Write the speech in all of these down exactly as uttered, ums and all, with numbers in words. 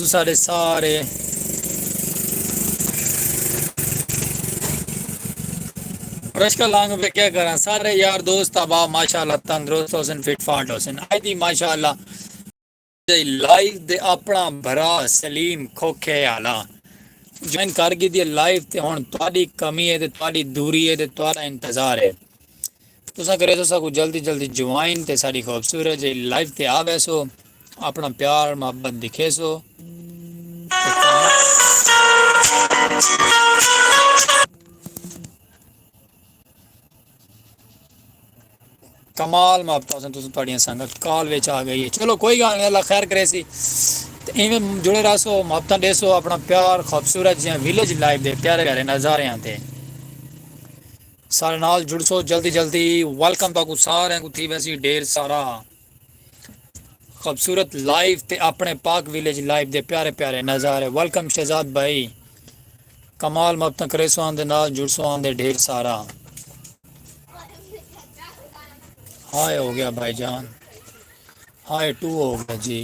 سارے سارے رشکا لانگ پہ کیا کراں؟ سارے یار دوست احباب ماشاءاللہ تندرست ہوسن، فٹ فاٹ ہوسن۔ اج دی ماشاءاللہ لائیو دے اپنا بھرا سلیم کھوکھے آلا جوائن کر گھدی لائیو تے۔ ہن تہاڈی کمی ہے تے تہاڈی دوری ہے تے تہاڈا انتظار ہے۔ تساں کریسو ساکوں جلدی جلدی جوائن تے ساڈی خوبصورت جئی لائیو تے آ ویسو، اپنا پیار محبت دکھیسو۔ کمال محبتاں سن تساں، تہاڈیاں سنگت کال وچ آ گئی ہے۔ چلو کوئی گال نہیں، اللہ خیر کریسی۔ تے ایویں جڑے رہسو، محبتاں ڈیسو، اپنا پیار خوبصورت جیاں ویلیج لائف دے پیارے پیارے نظاریاں تے سارے نال جڑسو جلدی جلدی۔ ویلکم تہاکوں سارے کوں تھی ویسی ڈھیر سارا۔ خوبصورت لائف تے اپنے پاک ویلیج لائف دے پیارے پیارے نظارے۔ ویلکم شہزاد بھائی، کمال محبتاں کریسو آندے نال جڑسو آندے ڈھیر سارا۔ ہائے ہو گیا بھائی جان، ہائے ٹو ہو گیا جی۔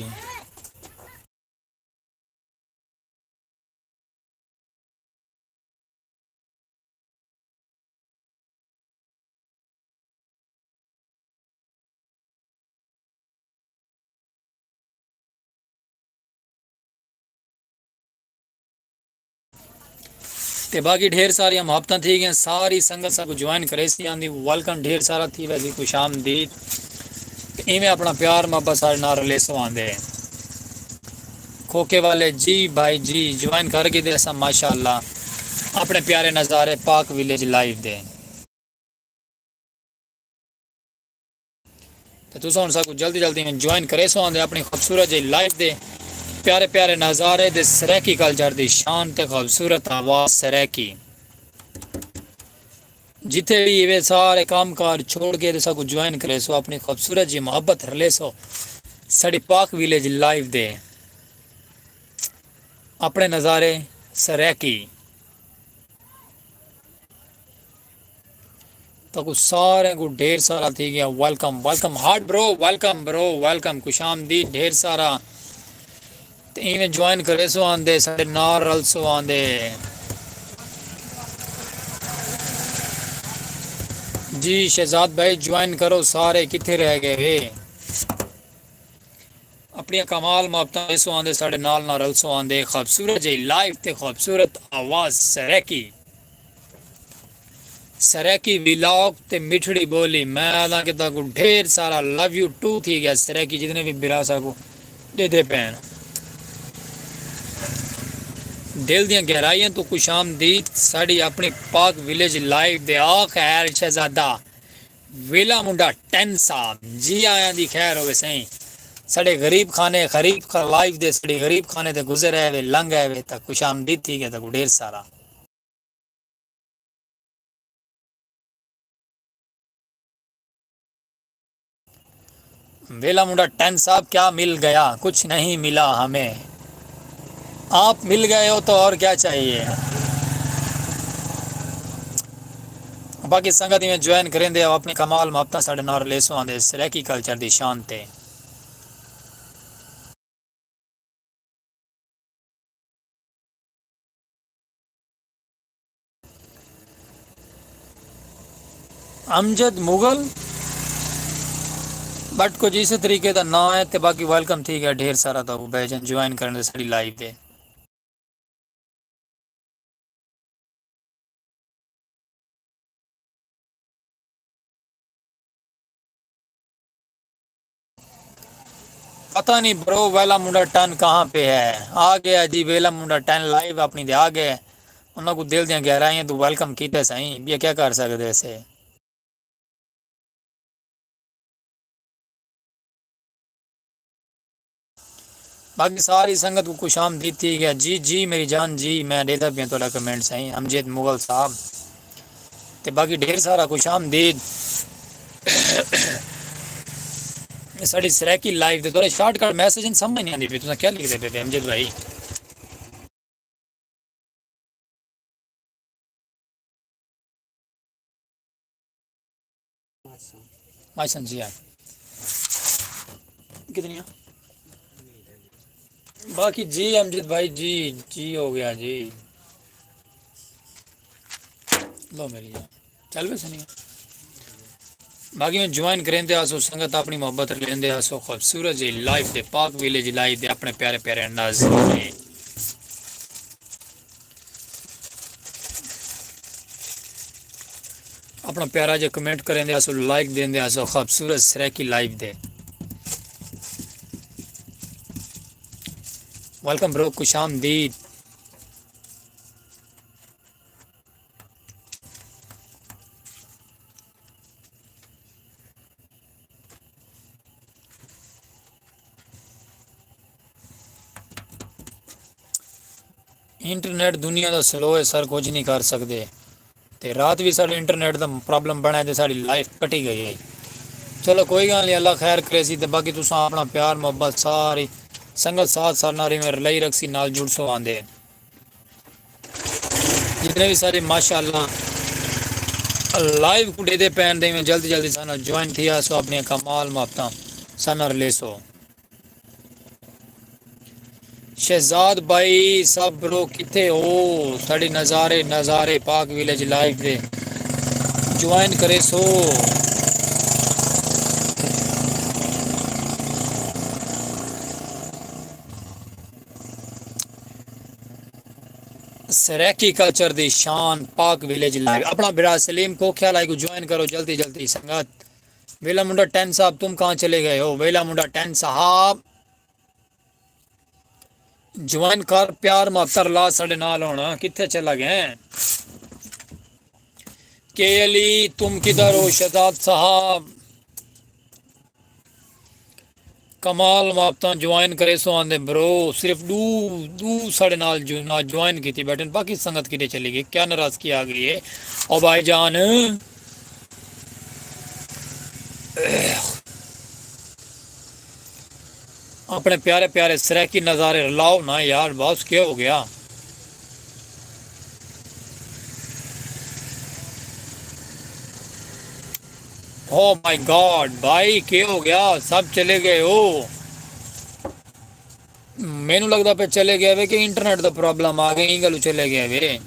تے باقی ڈھیر ساریاں محبتاں تھی گئیاں، ساری سنگت ساکوں جوائن کریسی آندی، ویلکم ڈھیر سارا تھی ویسی، خوش آمدید۔ تے ایویں اپنا پیار محبت سارے نال رلیسو آندے۔ کھوکھے والے جی بھائی جی جوائن کر گھدے اساں ماشاءاللہ اپنے پیارے نظارے پاک ویلیج لائیو دے۔ تے تساں ہن ساکوں جلدی جلدی میں جوائن کریسو آندے اپنی خوبصورت جئی لائف دے پیارے پیارے نظارے دے سرائیکی کلچر دی شان تے خوبصورت آواز سرائیکی۔ جتھے وی ایوے سارے کام کار چھوڑ کے تے ساکوں جوائن کریسو اپنی خوبصورت جئی محبت رلیسو ساڈی پاک ویلیج لائف دے اپنے نظارے سرائیکی۔ تہاکوں سارے کوں ڈھیر سارا تھی گیا ویلکم ویلکم ہارٹ برو ویلکم برو ویلکم خوش آمدید ڈھیر سارا۔ تے ایویں جوائن کریسو آندے ساڈے نال رلسو آندے۔ جی شہزاد بھائی جوائن کرو سارے کتھے رہ گئے وے۔ اپنیاں کمال محبتاں ڈیسو آندے ساڈے نال نہ رلسو آندے خوبصورت جئی لائف تے خوبصورت آواز سرائیکی۔ سرائیکی ولاگ تے مٹھڑی بولی میں آدھاں کہ تہاکوں ڈھیر سارا لو یو ٹو تھی گیا سرائیکی جتنے وی برا ساکوں ڈیدھے پین۔ دل دیاں گہرائیاں توں خوش آمدید ساڈی اپنی پاک ولیج لائف دے آ خیر شہزادہ۔ ویلا منڈا ٹین صاحب جی آیاں دی خیر ہوے سائیں۔ ساڈے غریب خانے غریب خان لائف دے ساڈے غریب خانے تے گزر آئے وے لنگ آئے وے تاں خوش آمدید تھی گیا تاکوں ڈھیر سارا۔ ویلا منڈا ٹین صاحب کیا مل گیا؟ کچھ نہیں ملا ہمیں۔ آپ مل گئے ہو تو اور کیا چاہیے؟ باقی سنگت ایویں جوائن کریندے آؤ اپنی کمال محبتاں ساڈے نال ریلیسو آندے سرائیکی کلچر دی شان تے۔ امجد مغل بٹ کچھ اسی طریقے دا ناں ہے تے باقی ویلکم تھی گیا ڈھیر سارا تو بھائی جان جوائن کرن دے ساڈی لائیو دے۔ پتہ نہیں برو ویلا منڈا ٹن کہاں پہ ہے۔ آ گیا جی ویلا منڈا ٹن لائیو اپنی دے آ گئے۔ انہاں کو دل دیاں گہرائیاں تو ویلکم کیتے سائیں بیا کیا کر سکدے سے۔ باقی ساری سنگت کو خوش آمدید تھی گیا جی جی میری جان جی میں ڈیدا پیاں تہاڈا کمنٹ سائیں امجد مغل صاحب تے باقی ڈھیر سارا خوش آمدید۔ ساڈی سرائیکی لائف دے تھوڑے شارٹ کٹ میسج سمجھ نہیں آندی پی تساں کیا لکھدے پے امجد بھائی۔ ماشاء جی ہاں۔ کتنی ہیں؟ باقی جی امجد بھائی، جی جی ہو گیا جی۔ لو میری جان، چل وے سنی۔ باقی میں جوائن کریں دے آسو، سنگت اپنی محبت لیندے آسو، خوبصورت جی لائف دے، پاک ویلیج لائف دے اپنے پیارے پیارے انداز۔ اپنا پیارا جا کمنٹ کریں دے آسو، لائک دیں دے آسو، خوبصورت سرائیکی لائف دے۔ ویلکم برو، خوش آمدید۔ انٹرنیٹ دنیا دا سلو ہے سر، کچھ نہیں کر سکدے۔ تے رات وی ساڈے انٹرنیٹ دا پرابلم بنڑا ہے تے ساڈی لائف کٹی گئی ہے۔ چلو کوئی گال نہیں، اللہ خیر کریسی۔ تے باقی تساں اپنا پیار محبت ساری سنگت ساتھ سارے نال ایویں رلائی رکھسی، نال جڑسو آندے۔ جتنے وی سارے ماشاءاللہ لائیو کوں ڈیدے پین دے ایویں جلدی جلدی ساڈے نال جوائن تھی آسو، اپنیاں کمال محبتاں ساڈے نال رلیسو۔ شہزاد بھائی سب برو کتھے ہو؟ ساڈے نظارے نظارے پاک ویلیج لائیو دے جوائن کریسو۔ سرائیکی کلچر دی شان پاک ویلیج لائیو۔ اپنا بھرا سلیم کھوکھیا لائیو کوں جوائن کرو جلدی جلدی سنگت۔ ویلا منڈا ٹین صاحب تم کہاں چلے گئے ہو؟ ویلا منڈا ٹین صاحب جوائن کر، پیار محبت رلا ساڈے نال، ہن کتھے چلا گئے؟ کے علی تم کدھر ہو شہزاد صاحب؟ کمال محبتاں جوائن کریسو آندے برو، صرف ڈو ڈو ساڈے نال جو نال جوائن کیتی بیٹھن، باقی سنگت کدھے چلی گئی؟ کیا ناراضگی آ گئی ہے او بھائی جان؟ اپنے پیارے پیارے سرائیکی نظارے رلاؤ نا یار، باس کیا ہو گیا؟ او مائی گاڈ بھائی، کیا ہو گیا؟ سب چلے گئے ہو؟ مینوں لگدا پیا چلے گیا وے کہ انٹرنیٹ دا پرابلم آ گیا، ایں گلوں چلے گیا وے۔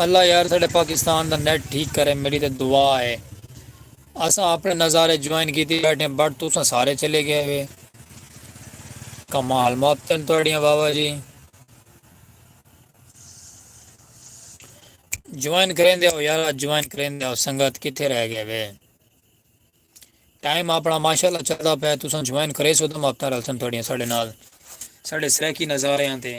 اللہ یار ساڈے پاکستان دا نیٹ ٹھیک کرے، میری تے دعا ہے۔ اساں اپنے نظارے جوائن کیتی بیٹھے ہیں، بٹ تساں سارے چلے گئے وے۔ کمال محبتاں تہاڈیاں بابا جی۔ جوائن کریندے آؤ یار، جوائن کریندے آؤ، سنگت کتھے رہ گئے وے؟ ٹائم اپنا ماشاءاللہ چلدا پیا، تساں جوائن کریسو تے محبتاں رلسن تہاڈیاں ساڈے نال، ساڈے سرائیکی نظاریاں تے۔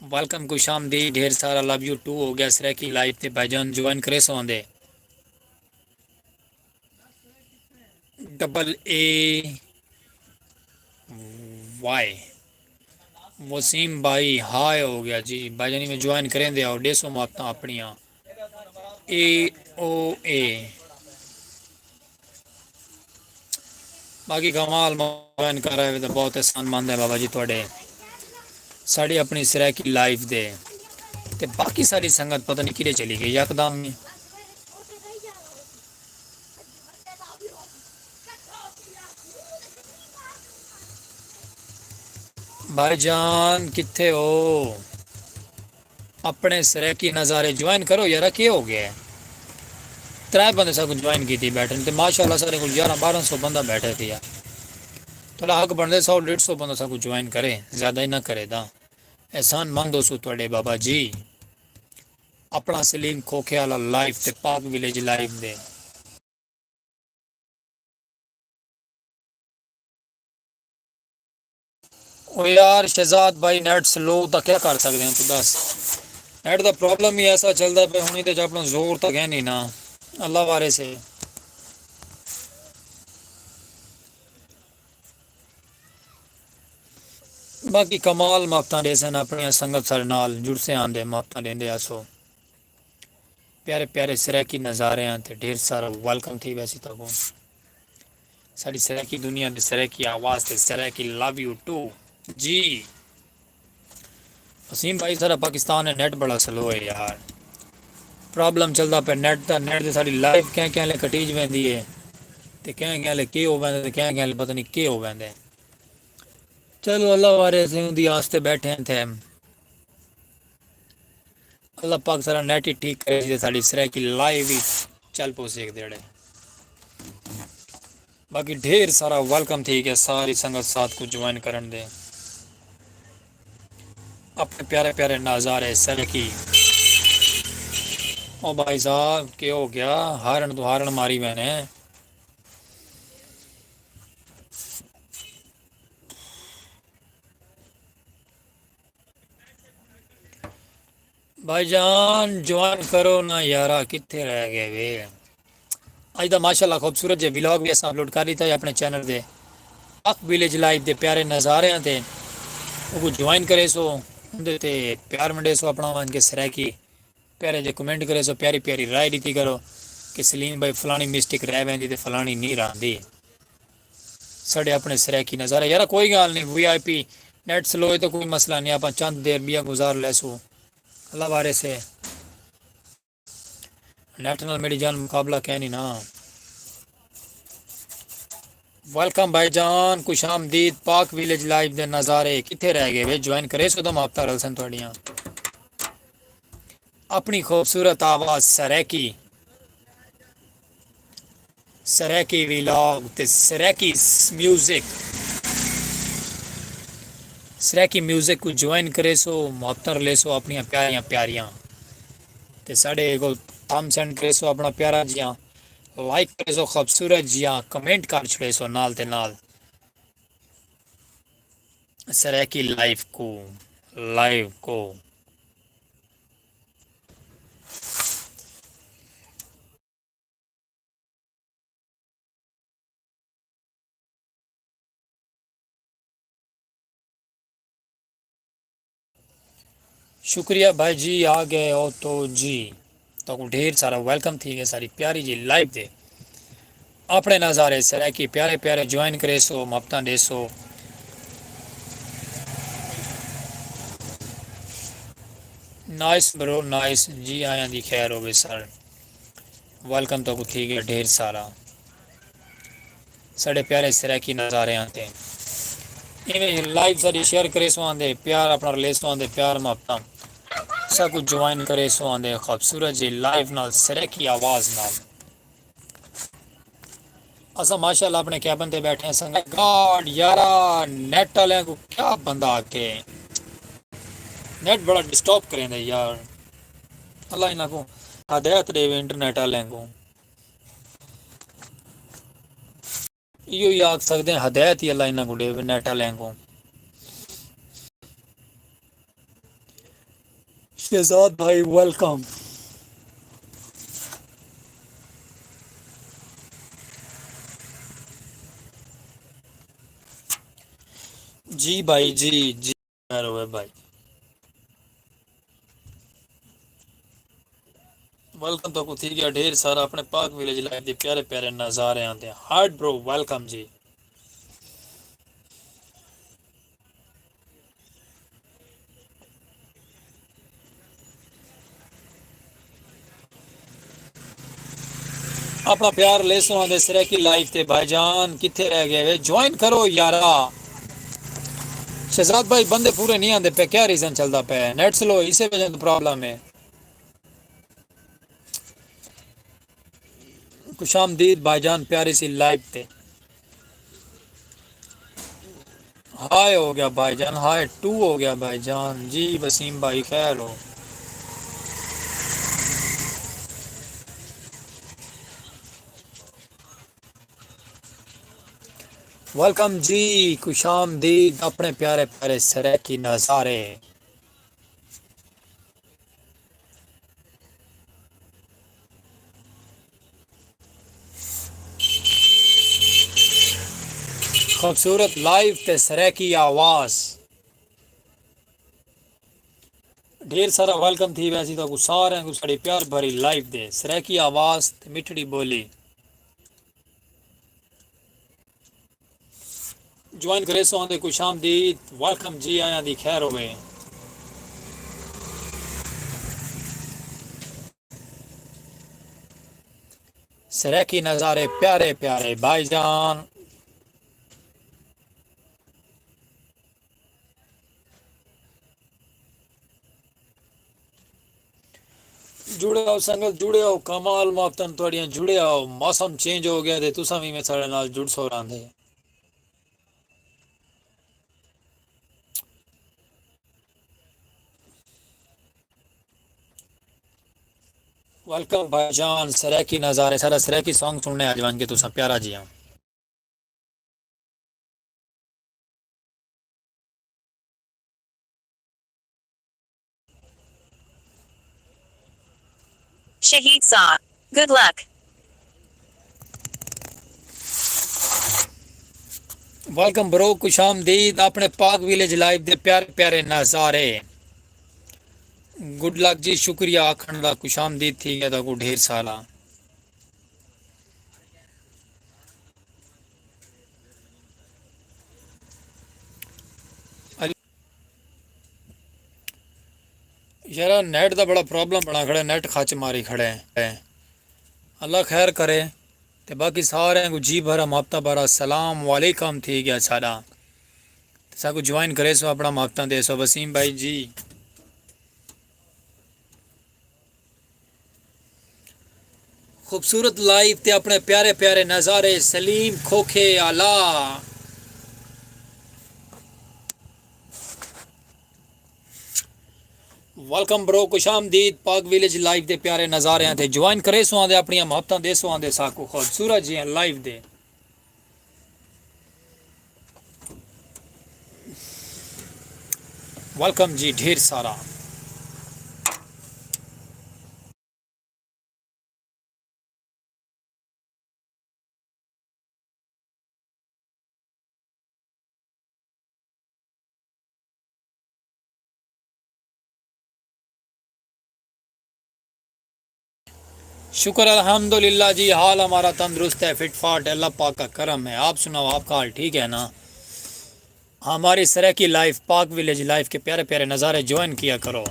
ویلکم، خوش آمدید، ڈھیر سارا لو یو ٹو ہو گیا سرائیکی لائیو تے بھائی جان جوائن کریسو آندے۔ ڈبل اے وائی۔ وسیم بھائی ہائے ہو گیا جی، بھائی جانی میں جوائن کریں دے آؤ، ڈیسو ماتاں اپنیاں۔ اے او اے۔ باقی کمال جوائن کر رہے تو بہت احسان مند ہے بابا جی تہاڈے، ساڈی اپنی سرائیکی لائف دے۔ تے باقی ساری سنگت پتہ نہیں کدھے چلی گئی یکدم ہی۔ بھائی جان کتھے ہو؟ اپنے سرائیکی نظارے جوائن کرو یار، کیا ہو گیا ہے؟ ترے بندے ساکو جوائن کیتی بیٹھے تے ماشاءاللہ سارے کول یارہ بارہ سو بندہ بیٹھے تھے یار۔ تھوڑا حق بندے سو ڈیڑھ سو بندہ ساکو جوائن کرے، زیادہ ہی نہ کرے دا۔ احسان مند ہو سو تہاڈے بابا جی۔ اپنا سلیم کھوکھے والا لائف تے پاک ویلیج لائف دے۔ او یار شہزاد بھائی نیٹ سلو دا کیا کر سکدے ہیں تو دس۔ نیٹ دا پرابلم ہی ایسا چلدا پہ ہونی تے اپنا زور تک ہے نہیں نا۔ اللہ وارث ہے۔ باقی کمال ماپتاں ڈیسن اپنی سنگت سارے نال جڑسے آندے ماپتاں ڈیندے آسو۔ پیارے پیارے سرائیکی نظارے ہیں تے ڈھیر سارا ویلکم تھی ویسی تاکوں۔ ساری سرائیکی دنیا دے سرائیکی آواز تے سرائیکی لو یو ٹو۔ جی وسیم بھائی سارا پاکستان ہے نیٹ بڑا سلو ہے یار۔ پرابلم چلدا پیا نیٹ دا، نیٹ دی ساݙی لائیو کہیں کہیں لے کٹیج ویندی ہے، تے کہیں کہیں لے کے ہو ویندے، تے کہیں کہیں لے پتہ نہیں کے ہو ویندے۔ چلو، اللہ وارے سے اوندی آس تے بیٹھے ہیں تھے۔ اللہ پاک سارا نیٹ ہی ٹھیک کرے، جے ساݙی سرائیکی لائیو ہی چل پوسی ہک دیہاڑے۔ باقی ڈھیر سارا ویلکم تھی ڳیا ساری سنگت ساتھ کوں جوائن کرݨ دے۔ اپݨے پیارے پیارے نظارے سرائیکی۔ او بھائی صاحب، کے ہو ڳیا؟ ہارن توں ہارن ماری وینے۔ بھائی جان، جوائن کرو نا یارا، کتھے رہ ڳئے وے؟ اڄ دا ماشاءاللہ خوبصورت جے ولاگ وی اساں اپلوڈ کر ݙتا ہے اپݨے چینل تے، پاک ویلیج لائیو دے پیارے نظاریاں تے۔ اوکوں جوائن کریسو، اوندے تے پیار ونڈیسو اپݨا، ونڄ کے سرائیکی پیارے جے کمنٹ کریسو، پیاری پیاری رائے ݙتی کرو کہ سلیم بھائی، فلانی مسٹیک رہ ویندی تے فلانی نہیں رہندی۔ ساݙے اپݨے سرائیکی نظارے۔ یارا کوئی ڳالھ نہیں، وی آئی پی نیٹ سلو ہے تو کوئی مسئلہ نہیں، اپاں چند دیر ٻیا گزار لیسوں۔ اللہ وارث ہے۔ نیٹ نال میݙی جان مقابلہ کینی نا۔ ویلکم بھائی جان، خوش آمدید۔ پاک ویلیج لائیو دے نظارے، کتھے رہ ڳئے وے؟ جوائن کریسو تاں محبتاں رلسن تہاݙیاں۔ اپݨی خوبصورت آواز سرائیکی، سرائیکی ولاگ تے سرائیکی س-، میوزک، سرائیکی میوزک کوں جوائن کریسو، محبتاں رلیسو اپݨیاں پیاریاں پیاریاں۔ تے ساݙے کول تھمب سینڈ کریسو اپݨا پیارا جیاں، لائک کریسو خوبصورت جیاں، کمنٹ کر چھڑیسو نال تے نال۔ سرائیکی لائیو کوں، لائیو کوں۔ شکریہ بھائی جی، آ ڳئے ہو تو جی۔ تہاکوں ڈھیر سارا ویلکم تھی ڳئے ساݙی پیاری جی لائیو تے۔ اپݨے نظارے سرائیکی پیارے پیارے جوائن کریسو، محبتاں ݙیسو۔ نائس برو، نائس۔ جی آیاں دی خیر ہووے سر۔ ویلکم تہاکوں تھی ڳئے ڈھیر سارا۔ ساݙے پیارے سرائیکی نظاریاں تے۔ ایویں لائیو ساݙی شیئر کریسو آندے، پیار اپݨا رلیسو آندے، پیار محبتاں۔ ساکوں جوائن کریسو آندے خوبصورت جی لائیو نال، سرائیکی آواز نال۔ اساں ماشاءاللہ اپݨے کیبن تے بیٹھے ہیں۔ سنگت گاڈ یارا، نیٹ آلیاں کوں کیا بندہ آکھے، نیٹ بڑا ڈسٹرب کریندے یار۔ اللہ انہاں کوں ہدایت ݙیوے، انٹرنیٹ آلیاں کوں۔ ایہو ہی آکھ سڳدے ہیں، ہدایت ہی اللہ انہاں کوں ݙیوے، نیٹ آلیاں کوں۔ شہزاد بھائی، ویلکم۔ جی بھائی، جی، جی، خیر ہوئے بھائی۔ ویلکم تہاکوں تھی ڳیا ڈھیر سارا، اپݨے پاک ویلیج لائیو دے پیارے پیارے نظاریاں تے۔ ہارٹ برو، ویلکم جی۔ اپݨا پیار لیسو آندے سرائیکی لائیو تے۔ بھائی جان کتھے رہ ڳئے وے؟ جوائن کرو یارا۔ شہزاد بھائی، بندے پورے نہیں آندے پئے، کیا ریزن چلدا پئے؟ نیٹ سلو، اسے وجہ توں پرابلم ہے۔ خوش آمدید بھائی جان، پیاری سی لائیو تے۔ ہائے ہو ڳیا بھائی جان، ہائے ٹو ہو ڳیا بھائی جان۔ جی وسیم بھائی، خیر ہو؟ ویلکم جی، خوش آمدید اپݨے پیارے پیارے سرائیکی نظارے۔ خوبصورت لائیو تے سرائیکی آواز۔ ڈھیر سارا ویلکم تھی ویسی تہاکوں سارے کوں ساݙی پیار بھری لائیو دے۔ سرائیکی آواز تے مٹھڑی ٻولی۔ جوائن کریسو آندے خوش آمدید، ویلکم، جی آیاں دی خیر ہووے۔ سرائیکی نظارے پیارے پیارے بھائی جان۔ جڑے آؤ سنگت، جڑے آؤ، کمال محبتاں تہاڈیاں، جڑے آؤ۔ موسم چینج ہو گیا تے تساں وی میں ساڈے نال جڑ سو راندے۔ ویلکم بھائی جان، سرائیکی نظارے، سارا سرائیکی سانگ سننے آج ونج کے تساں پیارا جیاں۔ شہید صاحب، گڈ لک۔ ویلکم برو، خوش آمدید اپنے پاک ویلیج لائیو دے پیارے پیارے نظارے۔ گڈ لک جی، شکریہ آکھن دا، خوش آمدید تھی گیا تہاکوں ڈھیر سارا۔ یارا نیٹ دا بڑا پرابلم بنا کھڑے، نیٹ کھچ ماری کھڑے۔ اللہ خیر کرے۔ تے باقی سارے کو جی بھرا محبتہ بھرا سلام علیکم تھی گیا ساڈا۔ تے ساکو جوائن کرے سو، اپنا محبتہ دے سو وسیم بھائی جی۔ خوبصورت لائف تے اپنے پیارے پیارے نظارے، سلیم کھوکھے آلا۔ ویلکم برو، خوش آمدید پاک ویلیج لائف دے پیارے نظاریاں تے۔ جوائن کرے سو آندے، اپنیاں محبتاں دے سو آندے ساکو خوبصورت جیاں لائف دے۔ ویلکم جی ڈھیر سارا۔ شکر الحمدللہ جی، حال ہمارا تندرست ہے، فٹ فاٹ ہے، اللہ پاک کا کرم ہے۔ آپ سناؤ، آپ کا حال ٹھیک ہے نا؟ ہماری سرائیکی لائف، پاک ویلیج لائف کے پیارے پیارے نظارے جوائن کیا کرو،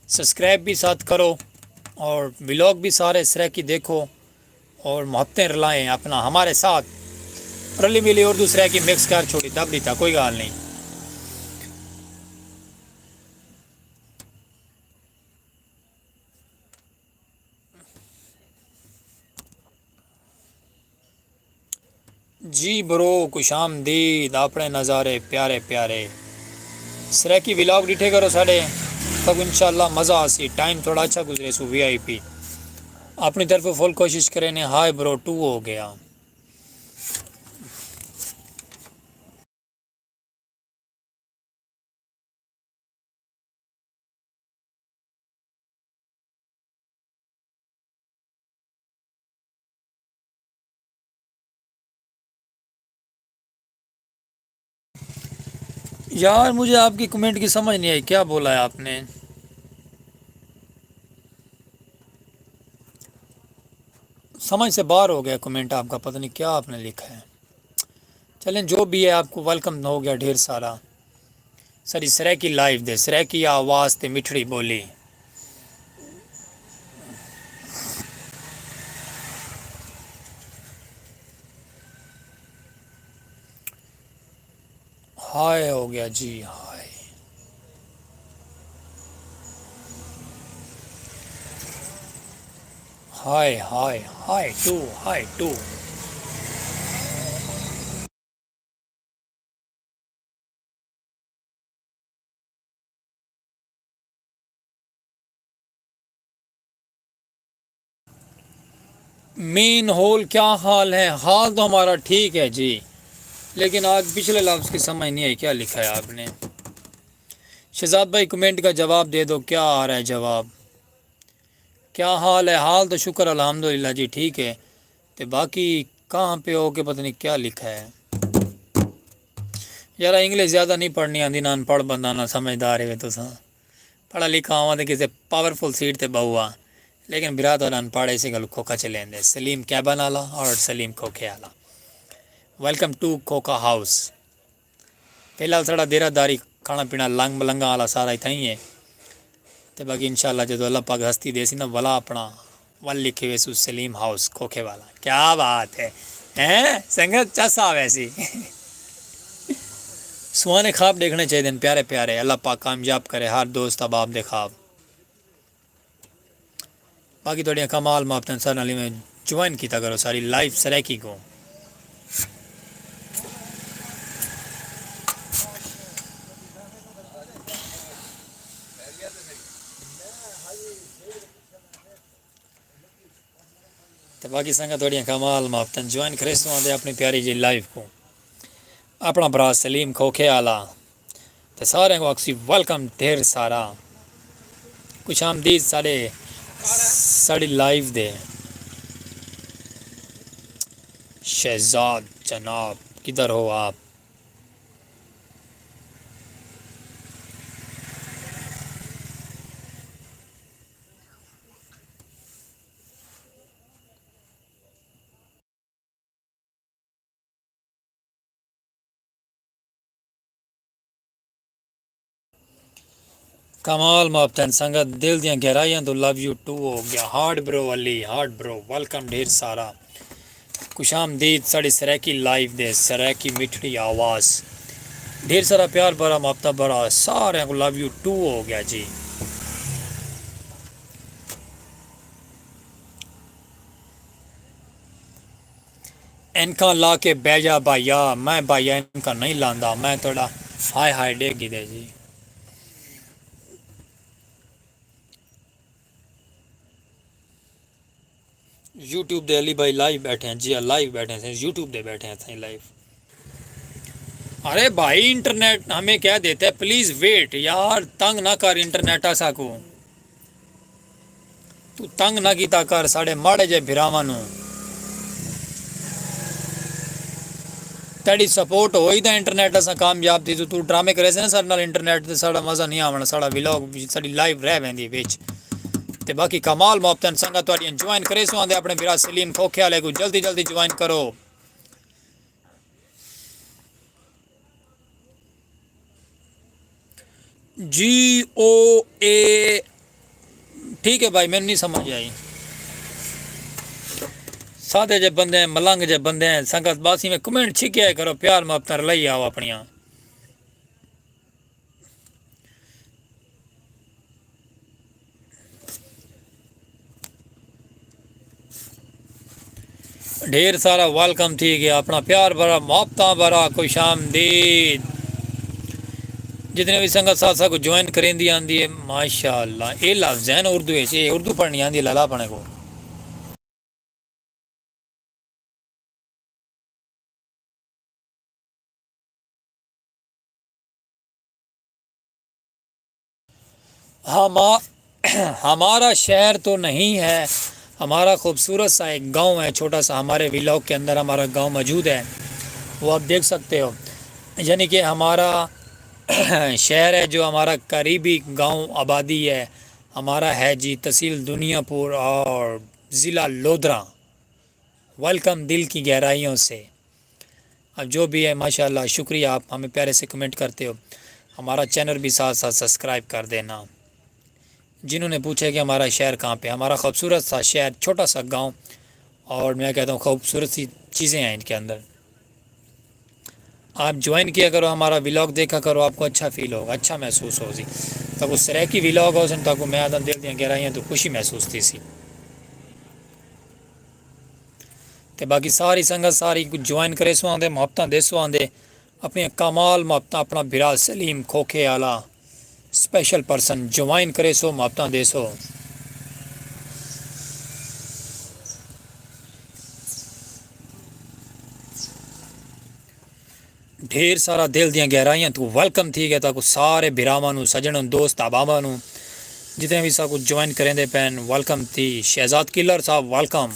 سبسکرائب بھی ساتھ کرو اور ولاگ بھی سارے سرائیکی دیکھو اور محبتیں رلائیں اپنا ہمارے ساتھ۔ رلی ملی اردو سرائیکی مکس کر چھوڑی، دب دیتا، کوئی گال نہیں۔ جی برو، خوش آمدید اپنے نظارے پیارے پیارے۔ سرائیکی ولاگ ڈٹھے کرو ساڈے، تک انشاءاللہ مزہ آسی، ٹائم تھوڑا اچھا گزرے سو۔ وی آئی پی اپنی طرف فل کوشش کرے نے۔ ہائے برو، ٹو ہو گیا۔ یار، مجھے آپ کی کمنٹ کی سمجھ نہیں آئی، کیا بولا ہے آپ نے؟ سمجھ سے باہر ہو گیا کمنٹ آپ کا، پتہ نہیں کیا آپ نے لکھا ہے۔ چلیں، جو بھی ہے، آپ کو ویلکم ہو گیا ڈھیر سارا۔ ساری سرائیکی لائف دے، سرائیکی آواز تے مٹھڑی بولی۔ ہائے ہو گیا جی، ہائے۔ ہائے، ہائے، ہائے ٹو، ہائے ٹو۔ مین ہول کیا حال ہے؟ حال تو ہمارا ٹھیک ہے جی، لیکن آج پچھلے لفظ کی سمجھ نہیں آئی، کیا لکھا ہے آپ نے؟ شہزاد بھائی، کمنٹ کا جواب دے دو، کیا آ رہا ہے جواب؟ کیا حال ہے؟ حال تو شکر الحمدللہ جی ٹھیک ہے۔ تے باقی کہاں پہ ہو کے پتہ نہیں کیا لکھا ہے۔ یار، انگلش زیادہ نہیں پڑھنی آندی، نہ ان پڑھ بندہ نہ سمجھدار ہے۔ تساں پڑھا لکھا آواں تے کسے پاورفل سیٹ تے بہوا، لیکن برا تو ان پڑھ اسی گل کھوکھا چلیں دے۔ سلیم کیبن والا اور سلیم کھوکھے والا۔ Welcome to Khokha house. فی الحال ساڈا دیرہ داری کھانا پینا لنگ ملنگاں والا سارا اتھاں ہی ہے۔ تے باقی انشاءاللہ جدوں اللہ پاک ہستی دے سی نا، ولا اپنا ول لکھے ہوئے سو سلیم ہاؤس کھوکھے والا۔ کیا بات ہے، ہیں سنگت؟ چس آ ویسی۔ سوہانے خواب ݙیکھݨے چاہیدن پیارے پیارے۔ اللہ پاک کامیاب کرے ہر دوست احباب دے خواب۔ باقی تہاݙیاں کمال محبتاں سارے نال ایویں جوائن کیتا کرو ساری لائیو سرائیکی کوں۔ تے باقی سنگت تہاݙیاں کمال محبتاں جوائن کریسو آندے اپݨی پیاری جی لائیو کوں۔ اپݨا بھرا سلیم کھوکھے آلا تے سارے کوں آکھسی ویلکم ڈھیر سارا۔ خوش آمدید ساݙے، ساݙی لائیو دے۔ شہزاد جناب کدھر ہو آپ؟ کمال محبتاں سنگت، دل دیاں گہرائیاں توں لو یو ٹو ہو گیا۔ ہارڈ برو علی، ہارڈ برو، ویلکم ڈھیر سارا۔ خوش آمدید ساݙی سرائیکی لائیو دے، سرائیکی مٹھڑی آواز۔ ڈھیر سارا پیار بھرا محبتاں بھرا، سارے کوں لو یو ٹو ہو گیا جی۔ اینکھاں لا کے بہہ جا بھائیا، میں بھائیا اینکھاں نہیں لاندا، میں تہاݙا ہائے ہائے ݙیکھ گھدے جی۔ یوٹیوب دے علی بھائی لائیو بیٹھے ہیں جی، لائیو بیٹھے ہیں، یوٹیوب دے بیٹھے ہیں سائیں لائیو۔ ارے بھائی انٹرنیٹ ہمیں کیا دیتا ہے، پلیز ویٹ یار، تنگ نہ کر انٹرنیٹ اساکوں۔ توں تنگ نہ کیتا کر ساݙے ماڑے جے بھراواں نوں۔ تیݙی سپورٹ ہوئی تاں انٹرنیٹ اساں کامیاب تھیسوں۔ توں ڈرامے کریسیں نا ساݙے نال انٹرنیٹ تے، ساݙا مزہ نہیں آوݨا، ساݙا ولاگ، ساݙی لائیو رہ ویندی وچ۔ تے باقی کمال محبتاں سنگت تہاݙیاں جوائن کریسوں آندے اپݨے بھرا سلیم کھوکھے آلے کوں جلدی جلدی جوائن کرو۔ جی او اے، ٹھیک ہے بھائی، مینوں نہیں سمجھ آئی۔ سادے جے بندے ہیں، ملنگ جے بندے ہیں، سنگت باسی میں کمنٹ چھکیا کرو، پیار محبتاں رلائی آؤ اپنیاں۔ ڈھیر سارا ویلکم تھی گیا، اپنا پیار بھرا، محبتاں بھرا خوش آمدید۔ جتنے بھی سنگت ساتھ ساتھ کو جوائن کریں دی آندی ہے، ماشاءاللہ۔ اے لفظ ہیں اردو وچ، اے اردو پڑھنی آندی ہے لالا اپنے کو۔ ہما ہمارا شہر تو نہیں ہے، ہمارا خوبصورت سا ایک گاؤں ہے، چھوٹا سا، ہمارے ولاگ کے اندر ہمارا گاؤں موجود ہے، وہ آپ دیکھ سکتے ہو۔ یعنی کہ ہمارا شہر ہے جو ہمارا قریبی گاؤں آبادی ہے، ہمارا ہے جی تحصیل دنیا پور اور ضلع لودھراں۔ ویلکم دل کی گہرائیوں سے۔ اب جو بھی ہے، ماشاءاللہ، شکریہ، آپ ہمیں پیارے سے کمنٹ کرتے ہو، ہمارا چینل بھی ساتھ ساتھ سبسکرائب کر دینا۔ جنہوں نے پوچھا کہ ہمارا شہر کہاں پہ، ہمارا خوبصورت سا شہر، چھوٹا سا گاؤں، اور میں کہتا ہوں خوبصورت سی چیزیں ہیں ان کے اندر۔ آپ جوائن کیا کرو، ہمارا ولاگ دیکھا کرو، آپ کو اچھا فیل ہوگا، اچھا محسوس ہو سی۔ تاکو سرائیکی ولاگ ہو سن، تاکو میں آدم دل دیاں گہرائیاں تو خوشی محسوس تھی سی۔ تے باقی ساری سنگت ساری کوں جوائن کریسو آندے، محبتاں دیسو آندے، اپنی کمال محبتاں اپنا بھرا سلیم کھوکھے آلا سپیشل پرسن جوائن کریسو، محبتاں دیسو۔ ڈھیر سارا دل دیاں گہرائیاں تو ویلکم تھی گیا، تاکو سارے بھراواں نوں، سجنوں، دوست احباباں نوں، جتنے بھی ساکو جوائن کریندے پین، ویلکم تھی۔ شہزاد کلر صاحب، ویلکم۔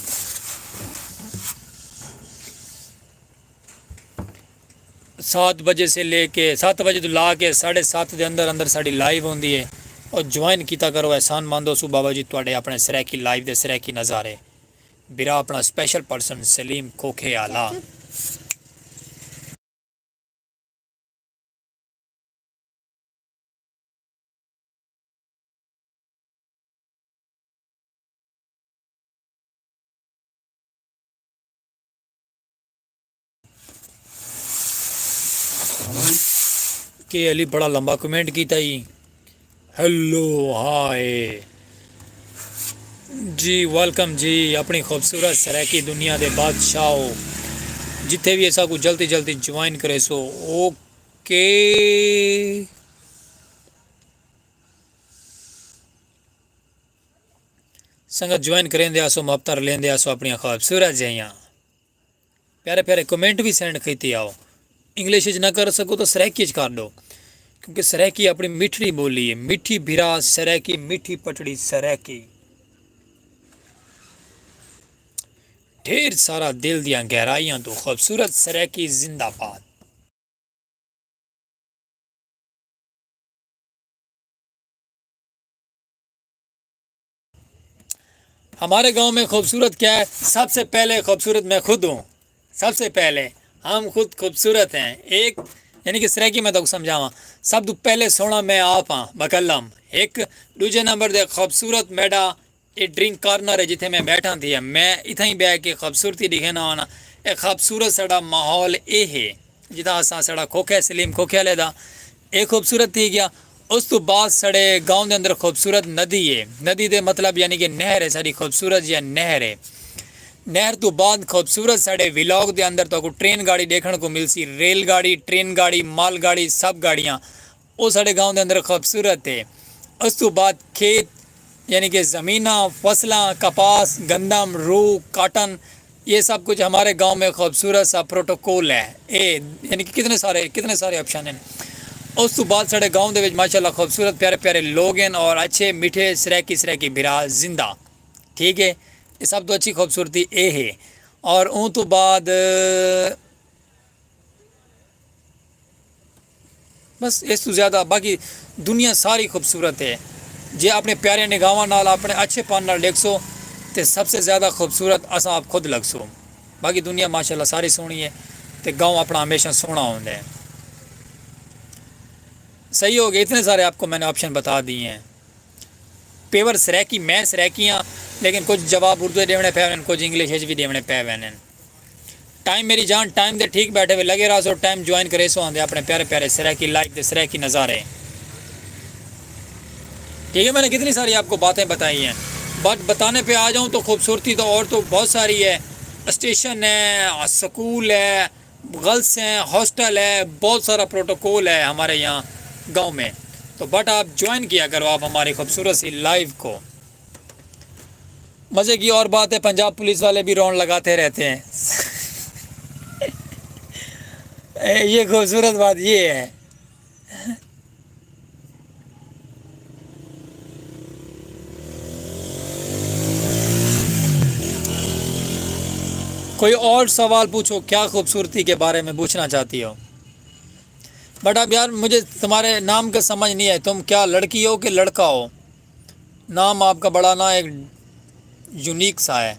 سات بجے سے لے کے، سات بجے تو لا کے ساڑھے سات دے اندر اندر ساڑی لائیو ہوندی ہے، اور جوائن کیتا کرو، احسان مند ہوسو بابا جی تہاڈے اپنے سرائیکی لائیو دے سرائیکی نظارے۔ بھرا اپنا سپیشل پرسن سلیم کھوکھے آلا۔ کے علی بڑا لمبا کمنٹ کیتا ہی۔ ہیلو ہائے جی، ویلکم جی، اپنی خوبصورت سرائیکی دنیا دے بادشاہ ہو، جتھے بھی ایسا کو جلدی جلدی جوائن کرے سو۔ اوکے سنگت، جوائن کریندے آسو، مبتر لیندے آسو اپنی خوبصورت جہیاں۔ پیارے پیارے کمنٹ بھی سینڈ کیتے آؤ۔ انگلش اچ نہ کر سکو تو سرائیکی اچ کر دو، کیونکہ سرائیکی اپنی میٹھی بولی ہے۔ میٹھی بھرا سرائیکی، میٹھی پٹڑی سرائیکی۔ ڈھیر سارا دل دیاں گہرائیاں تو خوبصورت سرائیکی زندہ باد۔ ہمارے گاؤں میں خوبصورت کیا ہے؟ سب سے پہلے خوبصورت میں خود ہوں۔ سب سے پہلے ہم خود خوبصورت ہیں۔ ایک، یعنی کہ سرائیکی میں تو سمجھاواں، سب تو پہلے سونا میں آپ ہاں، بکلم۔ ایک، دوجے نمبر دے خوبصورت میڈا یہ ڈرنک کارنر ہے جتھے میں بیٹھا تھی۔ میں اتھاں ہی بہ کے خوبصورتی دکھے نہ ہونا۔ اے خوبصورت ساڑا ماحول اے ہے، جتھاں اساں ساڑا کھوکھے سلیم کھوکھے والے دا اے خوبصورت تھی گیا۔ اس تو بعد ساڑے گاؤں دے اندر خوبصورت ندی ہے۔ ندی دے مطلب یعنی کہ نہر ہے، ساڑی خوبصورت جی نہر ہے۔ نہر تو بعد خوبصورت ساڑے ولاگ دے اندر تو کو ٹرین گاڑی دیکھن کو مل سی، ریل گاڑی، ٹرین گاڑی، مال گاڑی، سب گاڑیاں۔ او ساڑے گاؤں دے اندر خوبصورت ہے۔ اس تو بعد کھیت، یعنی کہ زمیناں، فصلاں، کپاس، گندم، روح، کاٹن، یہ سب کچھ ہمارے گاؤں میں خوبصورت سا پروٹوکول ہے۔ اے، یعنی کہ کتنے سارے، کتنے سارے آپشن ہیں۔ اس تو بعد ساڑے گاؤں دے وچ ماشاءاللہ خوبصورت پیارے پیارے لوگ ہیں اور اچھے میٹھے سرائیکی سرائیکی بھرا زندہ۔ ٹھیک ہے، یہ سب تو اچھی خوبصورتی اے ہے۔ اور اون تو بعد بس اس تو زیادہ باقی دنیا ساری خوبصورت ہے۔ جے اپنے پیارے نگاہواں نال، اپنے اچھے پن نال ڈیکھسو تے سب سے زیادہ خوبصورت اساں آپ خود لگسو۔ باقی دنیا ماشاءاللہ ساری سوہنی ہے تے گاؤں اپنا ہمیشہ سوہنا ہوندا ہے۔ صحیح ہو گیا، اتنے سارے آپ کو میں نے آپشن بتا دیے ہیں۔ پیور سرائیکی، میں سرائیکی ہاں، لیکن کچھ جواب اردو دے ݙیوݨے پئے ونڄن، کچھ انگلش اچ وی ݙیوݨے پئے ونڄن۔ ٹائم میری جان، ٹائم دے ٹھیک بیٹھے ہوئے لگے رہا سو، ٹائم جوائن کرے سو آندے اپݨے پیارے پیارے سرائیکی لائف دے سرائیکی نظارے۔ ٹھیک ہے، میں نے کتنی ساری آپ کو باتیں بتائی ہیں، بٹ بتانے پہ آ جاؤں تو خوبصورتی تو اور تو بہت ساری ہے۔ اسٹیشن ہے، سکول ہے، گرلس ہیں، ہاسٹل ہے، بہت سارا پروٹوکول ہے ہمارے یہاں گاؤں میں۔ تو بٹ آپ جوائن کیا کرو آپ ہماری خوبصورت سی لائف کو۔ مزے کی اور بات ہے، پنجاب پولیس والے بھی راؤنڈ لگاتے رہتے ہیں۔ اے، یہ خوبصورت بات یہ ہے۔ کوئی اور سوال پوچھو، کیا خوبصورتی کے بارے میں پوچھنا چاہتی ہو؟ بٹ اب یار، مجھے تمہارے نام کا سمجھ نہیں ہے، تم کیا لڑکی ہو کہ لڑکا ہو؟ نام آپ کا بڑا نا ایک یونیک سا ہے۔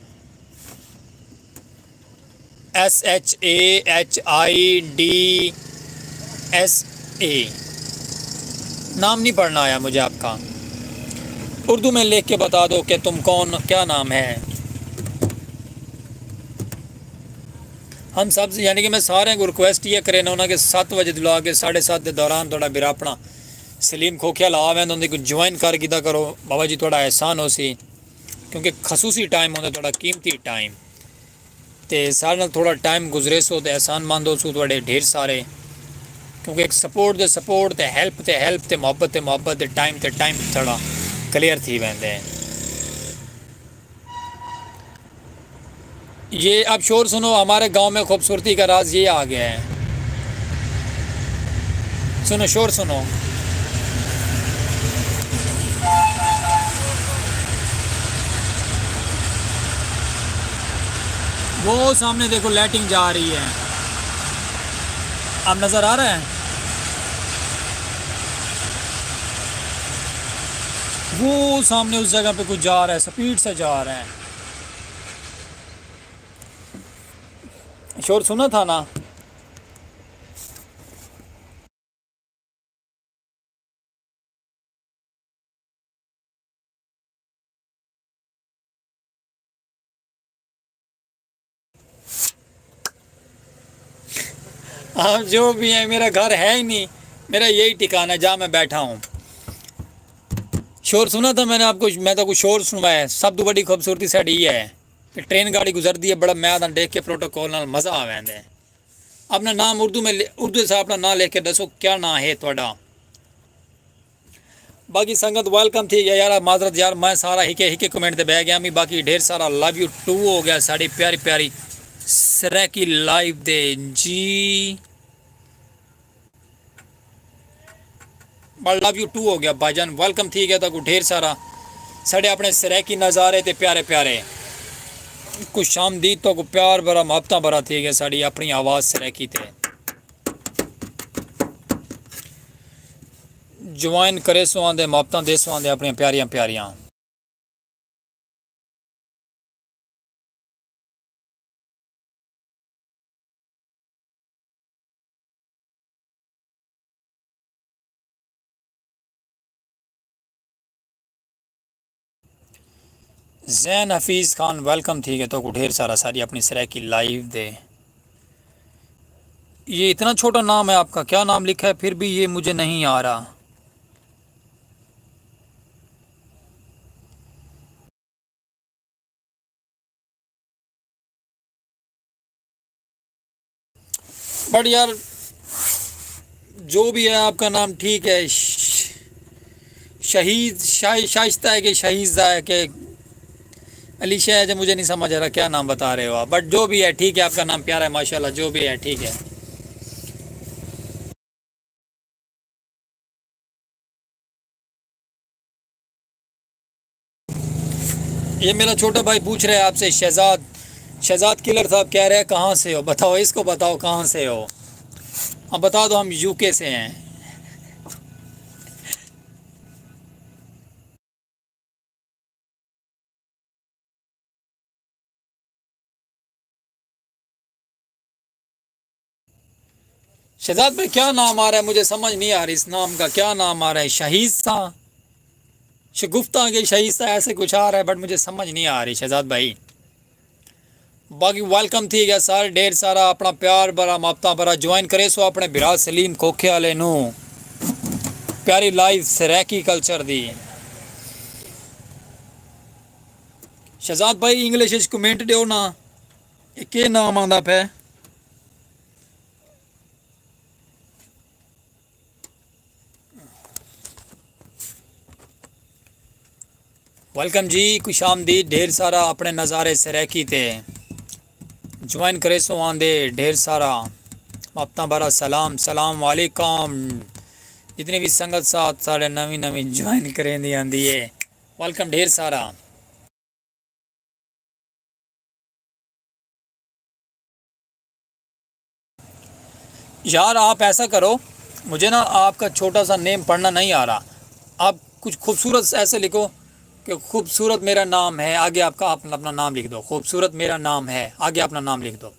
S H A H I D S A. نام نہیں پڑھنا آیا مجھے آپ کا۔ اردو میں لکھ کے بتا دو کہ تم کون، کیا نام ہے۔ ہم سب سے، یعنی کہ میں سارے کو ریکویسٹ یہ کرے نا، انہاں کے ست وجے تو لا کے ساڑھے ست دے دوران تھوڑا بھرا اپنا سلیم کھوکھیا لا ویندے، اندے کو جوائن کر گھدا کرو۔ بابا جی تھوڑا احسان ہو سی، کیونکہ خصوصی ٹائم ہوندا، تھوڑا قیمتی ٹائم۔ تے ساڑے نال تھوڑا ٹائم گزریسو تے احسان مند ہوسو تہاڈے ڈھیر سارے، کیونکہ ایک سپورٹ دے سپورٹ تے ہیلپ تے ہیلپ تے محبت تے محبت تے ٹائم تے ٹائم تھوڑا کلیئر تھی ویندے۔ یہ اب شور سنو، ہمارے گاؤں میں خوبصورتی کا راز یہ آ گیا ہے۔ سنو، شور سنو۔ وہ سامنے دیکھو، لائٹنگ جا رہی ہے۔ اب نظر آ رہا ہے؟ وہ سامنے اس جگہ پہ کچھ جا رہا ہے، سپیڈ سے جا رہا ہے۔ شور سنا تھا نا؟ آپ جو بھی ہیں، میرا گھر ہے ہی نہیں، میرا یہی ٹھکانہ ہے جہاں میں بیٹھا ہوں۔ شور سنا تھا میں نے آپ کو، میں تو کو شور سنوایا ہے۔ سب تو بڑی خوبصورتی ساڑی یہ ہے کہ ٹرین گاڑی گزر دی ہے، بڑا میں آدھا دیکھ کے پروٹوکول نال مزہ آ ویندے۔ اپنا نام اردو میں لے-، اردو سے اپنا نام لکھ کے دسو کیا نام ہے تھوڑا۔ باقی سنگت ویلکم تھی گیا یار، معذرت یار، میں سارا ہکے ہکے کمنٹ تے بہ گیا میں، باقی ڈھیر سارا لو یو ٹو ہو گیا ساڑی پیاری پیاری سرائیکی لائیو دے جی۔ بڑا لو یو ٹو ہو گیا بھائی جان، ویلکم تھی گیا تو کو ڈھیر سارا ساڑے اپنے سرائیکی نظارے تے پیارے پیارے۔ خوش آمدید تو کو پیار بھرا محبتاں بھرا تھی گیا ساڑی اپنی آواز سرائیکی تے۔ جوائن کرے سو آندے، محبتاں دے سو آندے اپنی پیاریاں پیاریاں۔ زین حفیظ خان ویلکم تھی گئے تو کو ڈھیر سارا ساری اپنی سرائیکی لائیو دے۔ یہ اتنا چھوٹا نام ہے آپ کا، کیا نام لکھا ہے پھر بھی یہ مجھے نہیں آ رہا۔ بٹ یار، جو بھی ہے آپ کا نام ٹھیک ہے، ش-، شہید شاہ-، شائستہ ہے کہ شہیزہ ہے کہ علی شاہ ہے، مجھے نہیں سمجھ آ رہا کیا نام بتا رہے ہو آپ، بٹ جو بھی ہے ٹھیک ہے، آپ کا نام پیارا ہے ماشاءاللہ، جو بھی ہے ٹھیک ہے۔ یہ میرا چھوٹا بھائی پوچھ رہا ہے آپ سے، شہزاد، شہزاد کلر صاحب کہہ رہے ہیں کہاں سے ہو؟ بتاؤ اس کو، بتاؤ کہاں سے ہو؟ اب بتا دو ہم یو کے سے ہیں۔ شہزاد بھائی کیا نام آ رہا ہے؟ مجھے سمجھ نہیں آ رہی اس نام کا کیا نام آ رہا ہے۔ شہید سا، شگفتہ کے شہید سا ایسے کچھ آ رہا ہے، بٹ مجھے سمجھ نہیں آ رہی شہزاد بھائی۔ باقی ویلکم تھی گیا سارے، ڈھیر سارا اپنا پیار بھرا محبتاں بھرا جوائن کرے سو اپنے بھرا سلیم کھوکھے والے نو، پیاری لائیو سرائیکی کلچر دی۔ شہزاد بھائی انگلش وچ کمنٹ ڈیو نا، یہ کے نام آندا پہ؟ ویلکم جی، خوش آمدید۔ ڈھیر سارا اپنے نظارے سرائیکی تے جوائن کرے سو آندے، ڈھیر سارا محبتاں بھرا سلام، سلام علیکم۔ جتنی بھی سنگت ساتھ سارے نویں نویں جوائن کریں دی آندی ہے، ویلکم ڈھیر سارا۔ یار آپ ایسا کرو، مجھے نا آپ کا چھوٹا سا نیم پڑھنا نہیں آ رہا۔ آپ کچھ خوبصورت ایسے لکھو کہ خوبصورت میرا نام ہے، آگے آپ کا، آپ اپنا نام لکھ دو۔ خوبصورت میرا نام ہے، آگے اپنا نام لکھ دو۔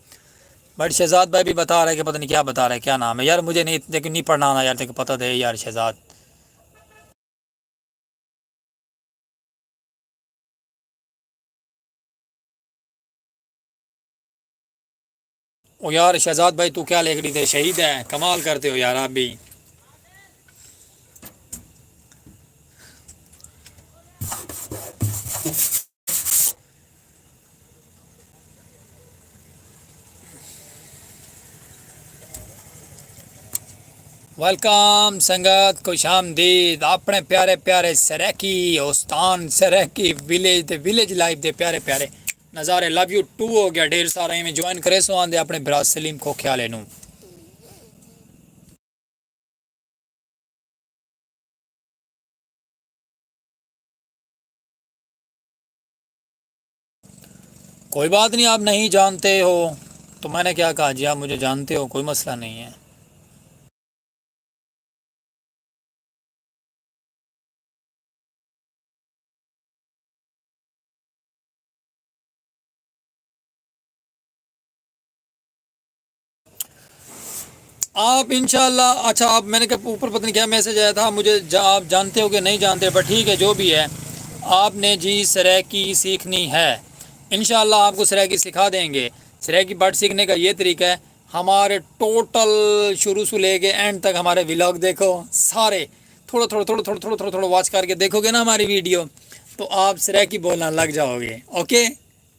بٹ شہزاد بھائی بھی بتا رہے کہ پتہ نہیں کیا بتا رہے، کیا نام ہے یار، مجھے نہیں، دیکھو، نہیں پڑھنا آنا یار، تیرے کو پتہ دے یار شہزاد۔ او یار شہزاد بھائی، تو کیا لکھ ڈیتے؟ شہید ہے، کمال کرتے ہو یار آپ بھی۔ ویلکم سنگت، خوش آمدید اپنے پیارے پیارے سرائیکی استان، سرائیکی ویلیج دے، ویلیج لائف دے پیارے پیارے نظارے۔ لو یو ٹو ہو گیا، ڈھیر سارا ایویں جوائن کرے سو آندے اپنے برا سلیم کھوکھے والے نو۔ کوئی بات نہیں، آپ نہیں جانتے ہو تو میں نے کیا کہا جی، آپ مجھے جانتے ہو، کوئی مسئلہ نہیں ہے۔ آپ انشاءاللہ، اچھا، آپ، میں نے کہا اوپر پتہ نہیں کیا میسج آیا تھا، مجھے جا-، آپ جانتے ہو کہ نہیں جانتے، پر ٹھیک ہے، جو بھی ہے، آپ نے جی سرائیکی سیکھنی ہے، انشاءاللہ آپ کو سرائیکی سکھا دیں گے۔ سرائیکی بٹ سیکھنے کا یہ طریقہ ہے، ہمارے ٹوٹل شروع سے لے کے اینڈ تک ہمارے ولاگ دیکھو سارے، تھوڑا تھوڑا تھوڑا تھوڑا تھوڑا تھوڑا تھوڑا واچ کر کے دیکھو گے نا ہماری ویڈیو، تو آپ سرائیکی بولنا لگ جاؤ گے۔ اوکے،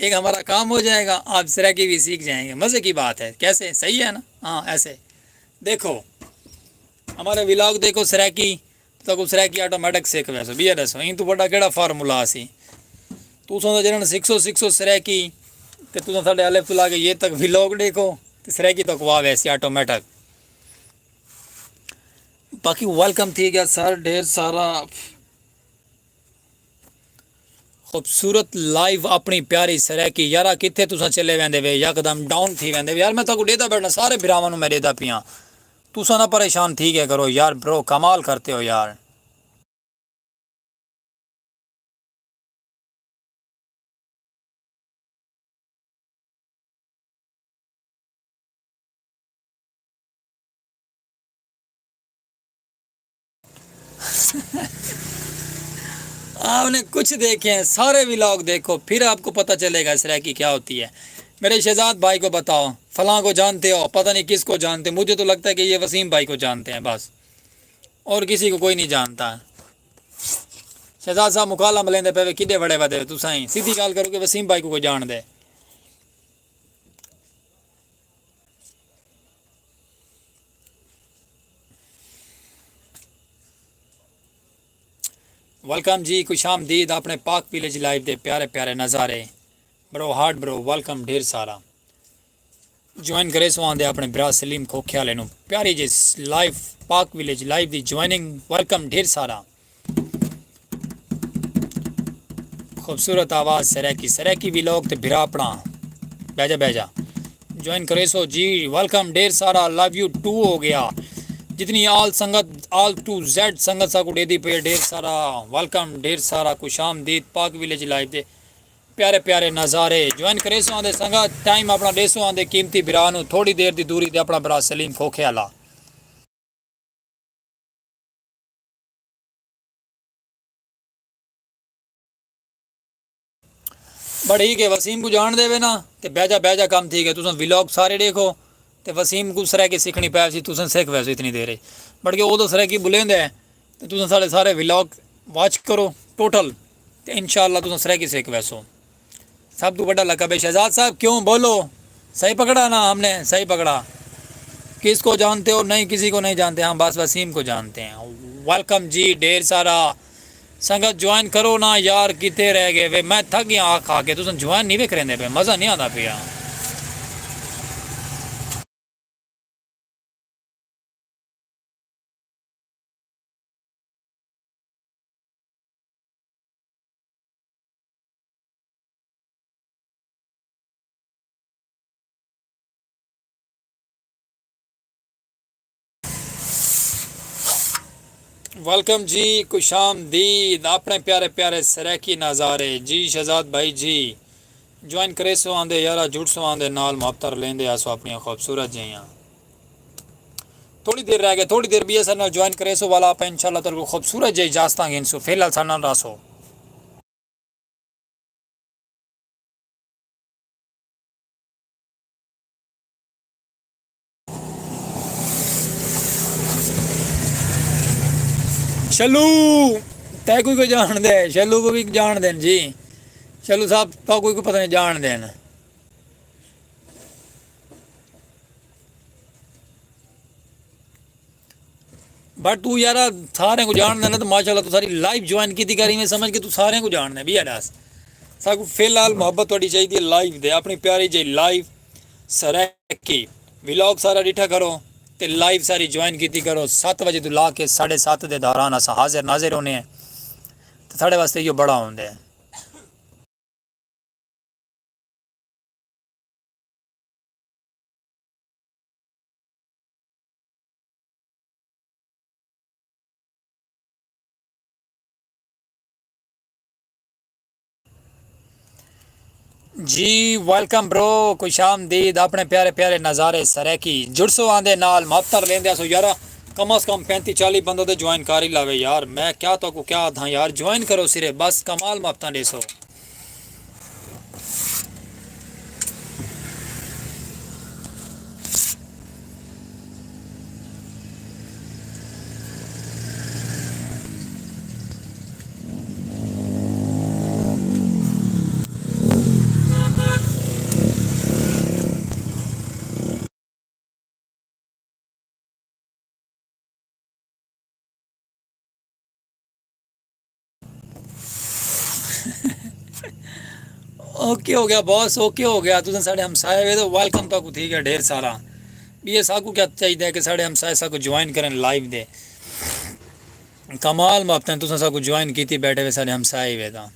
ایک ہمارا کام ہو جائے گا، آپ سرائیکی بھی سیکھ جائیں گے۔ مزے کی بات ہے، کیسے؟ صحیح ہے نا؟ ہاں، ایسے دیکھو، ہمارے ولاگ دیکھو سرائیکی، تاکو سرائیکی آٹومیٹک سیکھ ویسو۔ بیا ڈسو، این تو بڑا کیڑا فارمولا سی؟ تساں دا جنہاں سکسو سکسو سرائیکی، تے تساں ساڈے الف تو لا کے یہ تک ولاگ ڈیکھو، تے سرائیکی تک وا ویسی آٹومیٹک۔ باقی ویلکم تھی گیا سر، ڈھیر سارا خوبصورت لائیو اپنی پیاری سرائیکی۔ یارا کتھے تساں چلے ویندے وے، یکدم ڈاؤن تھی ویندے وے۔ یار میں تاکو ڈیدا بیٹھنا، سارے بھراواں نوں میں ڈیدا پیاں۔ تساں نہ پریشان تھی گیا کرو یار، برو کمال کرتے ہو یار۔ آپ نے کچھ دیکھے ہیں، سارے ولاگ دیکھو، پھر آپ کو پتہ چلے گا سرائیکی کیا ہوتی ہے۔ میرے شہزاد بھائی کو بتاؤ، فلاں کو جانتے ہو، پتہ نہیں کس کو جانتے، مجھے تو لگتا ہے کہ یہ وسیم بھائی کو جانتے ہیں بس، اور کسی کو کوئی نہیں جانتا۔ شہزاد صاحب مکالا ملیندے پے وے، کڈے وڑے ودے وے تساں ہی؟ سیدھی گال کرو کہ وسیم بھائی کو کوئی جان دے۔ ویلکم جی، خوش آمدید اپنے پاک ویلیج لائیو دے پیارے پیارے نظارے۔ برو ہارڈ برو، ویلکم ڈھیر سارا۔ جوائن کریسو آندے اپنے برا سلیم کھوکھے والے نوں۔ پیاری جی لائیو، پاک ویلیج لائیو دی جوائننگ، ویلکم ڈھیر سارا۔ خوبصورت آواز سرائیکی، سرائیکی ولاگ تے بھرا اپنا۔ بیجا بیجا۔ جوائن کریسو جی، ویلکم ڈھیر سارا، لو یو ٹو ہو گیا۔ جتنی آل سنگت، آل ٹو زیڈ سنگت ساکو ڈیدی پئی ہے، ڈھیر سارا ویلکم، ڈھیر سارا خوش آمدید پاک ویلیج لائیو دے پیارے پیارے نظارے۔ جوائن کریسو آندے سنگت، ٹائم اپنا ڈیسو آندے قیمتی بھرا نوں، تھوڑی دیر دی دوری تے اپنا بھرا سلیم کھوکھے والا۔ بڑی کے وسیم کو جان دے وے نا، تے بیجا بیجا کم تھی گئے۔ تساں ولاگ سارے ڈیکھو، تے وسیم کو سرائیکی سیکھنی پے سی، تساں سیکھ ویسو اتنی دیر ہے۔ بڑ کے او تو سرائیکی بلیندے، تے تساں سارے سارے ولاگ واچ کرو ٹوٹل، تے انشاءاللہ تساں سرائیکی سیکھ ویسو۔ سب تو بڑا لقب ہے شہزاد صاحب، کیوں بولو؟ صحیح پکڑا نا ہم نے؟ صحیح پکڑا۔ کس کو جانتے ہو؟ نہیں، کسی کو نہیں جانتے ہم، بس وسیم کو جانتے ہیں۔ ویلکم جی، ڈھیر سارا سنگت جوائن کرو نا یار، کتے رہ گئے وے؟ میں تھک گیا آ کھا کے، تساں جوائن نہیں وے کریندے پے، مزہ نہیں آندا پیا۔ ویلکم جی، خوش آمدید اپنے پیارے پیارے سرائیکی نظارے۔ جی شہزاد بھائی جی، جوائن کریسو آندے یارا، جڑسو آندے نال، محبتاں رلیندے آسو اپنیاں خوبصورت جیاں۔ تھوڑی دیر رہ گئے، تھوڑی دیر بی ایس این نال جوائن کریسو والا، آپاں انشاءاللہ تہاکوں خوبصورت جے اجازتاں گھنسو، فی الحال ساڈے نال رہسو۔ شلو، تے کوئی کو جان دے؟ شلو کو بھی جان دین جی۔ شلو صاحب، تو کوئی کو پتہ نہیں جان دین۔ بٹ تو یارا سارے کو جان دینا، تو ماشاءاللہ تو ساری لائیو جوائن کیتی کر، ایویں سمجھ کے تو سارے کو جان دے۔ بیا ڈاس، ساکو فی الحال محبت تہاڈی چاہیدی ہے لائیو دے، اپنی پیاری جی لائیو سرائیکی ولاگ سارا ڈٹھا کرو، تے لائیو ساری جوائن کیتی کرو۔ ست وجے تو لا کے ساڑھے ست دے دوران اساں حاضر ناظر ہونے ہیں، تے ساڑے واسطے یہ بڑا ہوندے ہیں۔ جی ویلکم برو، خوش آمدید اپنے پیارے پیارے نظارے سرائیکی۔ جڑسو آندے نال، ماتر لیندے آسو یارا، کم از کم پینتی چالی بندہ تے جوائن کر ہی لاوے یار۔ میں کیا تو کو کیا آدھاں یار، جوائن کرو سرے، بس کمال ماپتاں ڈیسو۔ اوکے ہو گیا باس، اوکے ہو گیا۔ تساں ساڈے ہمسائے وے تو ویلکم تہاکوں تھی گیا ڈھیر سارا۔ بی اے ساکوں کیا چاہیدا ہے کہ ساڈے ہمسائے ساکوں جوائن کرن لائیو دے۔ کمال ماپتن تساں ساکوں جوائن کیتی بیٹھے وے ساڈے ہمسائے وے تاں۔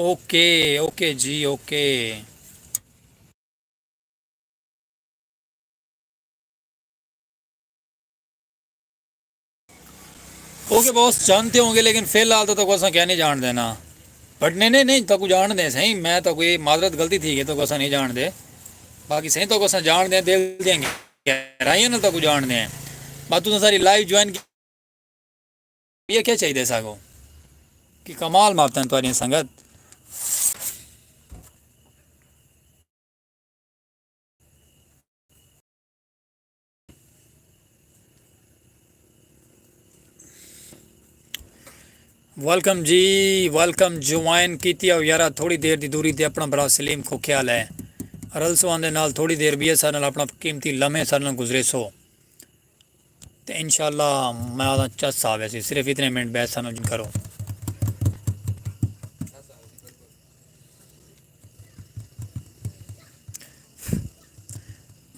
اوکے اوکے جی اوکے۔ اوکے باس، جانتے ہوں گے لیکن فی الحال تو تہاکوں اساں کیا نہیں جان دینا۔ بٹ نہیں نہیں نہیں تہاکوں جان دیں سائیں، میں تہاکوں یہ معذرت غلطی تھی گئی، تہاکوں اساں نہیں جان دے۔ باقی سائیں تہاکوں اساں جان دیں، دل دیاں گہرائیاں نال تہاکوں جان دیں۔ بس تساں ساری لائیو جوائن یہ کیا چاہیے ساکوں کہ کمال ماپتن تہاڈیاں سنگت۔ ویلکم جی، ویلکم۔ جوائن کیتی آؤ یارا، تھوڑی دیر دی دوری تے اپنا بھرا سلیم کھوکھیال ہے۔ رلسو آندے نال تھوڑی دیر بی ایس آر نال اپنا قیمتی لمحے سارے نال گزریسو۔ تے انشاءاللہ میں آدھا چس آوے سی، صرف اتنے منٹ بیٹھ سانو جن کرو۔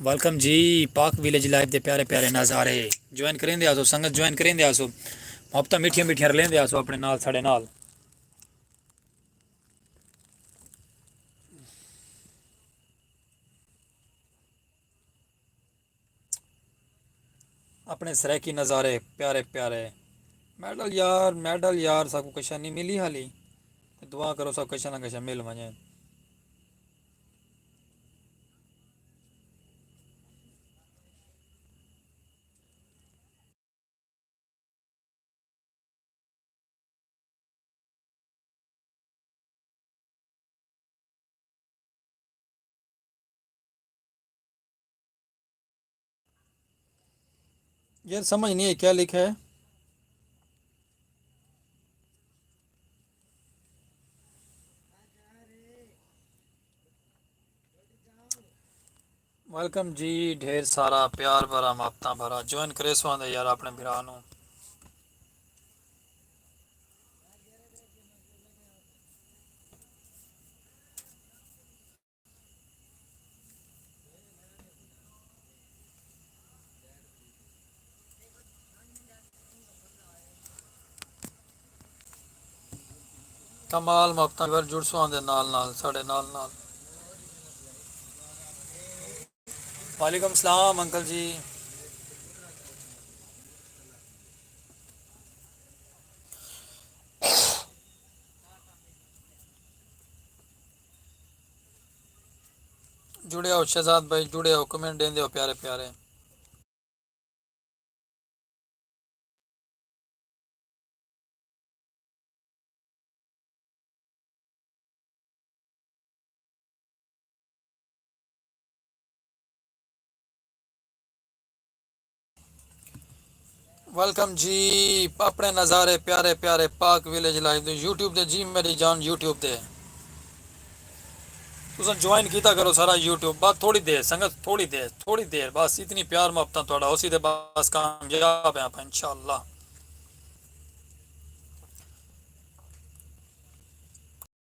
ویلکم جی، پاک ویلیج لائف دے پیارے پیارے نظارے۔ جوائن کریندے آسو، سنگت جوائن کریندے آسو، محبتاں میٹھیاں میٹھیاں رلیندے آسو اپنے نال، ساڈے نال۔ اپنے سرائیکی نظارے پیارے پیارے۔ میڈل یار، میڈل یار، ساکوں کشا نہیں ملی حالی۔ تے دعا کرو ساکوں کشا نہ کشا مل ونجے۔ یار سمجھ نہیں آئی کیا لکھا ہے۔ ویلکم جی، ڈھیر سارا پیار بھرا محبتاں بھرا۔ جوائن کریسو آندے یار اپنے بھرا نو۔ کمال محبتاں ور جڑسو آندے نال نال ساڈے نال نال۔ وعلیکم السلام انکل جی۔ جڑے ہو شہزاد بھائی، جڑے ہو، کمنٹ ڈیندے ہو پیارے پیارے۔ ویلکم جی، اپنے نظارے پیارے پیارے پاک ویلیج لائف دے یوٹیوب دے۔ جی میری جان، یوٹیوب دے تساں جوائن کیتا کرو سارا یوٹیوب۔ بس تھوڑی دیر سنگت، تھوڑی دیر، تھوڑی دیر بس، اتنی پیار محبتاں تہاڈا ہوسی تے بس کامیاب ہیں آپ انشاءاللہ۔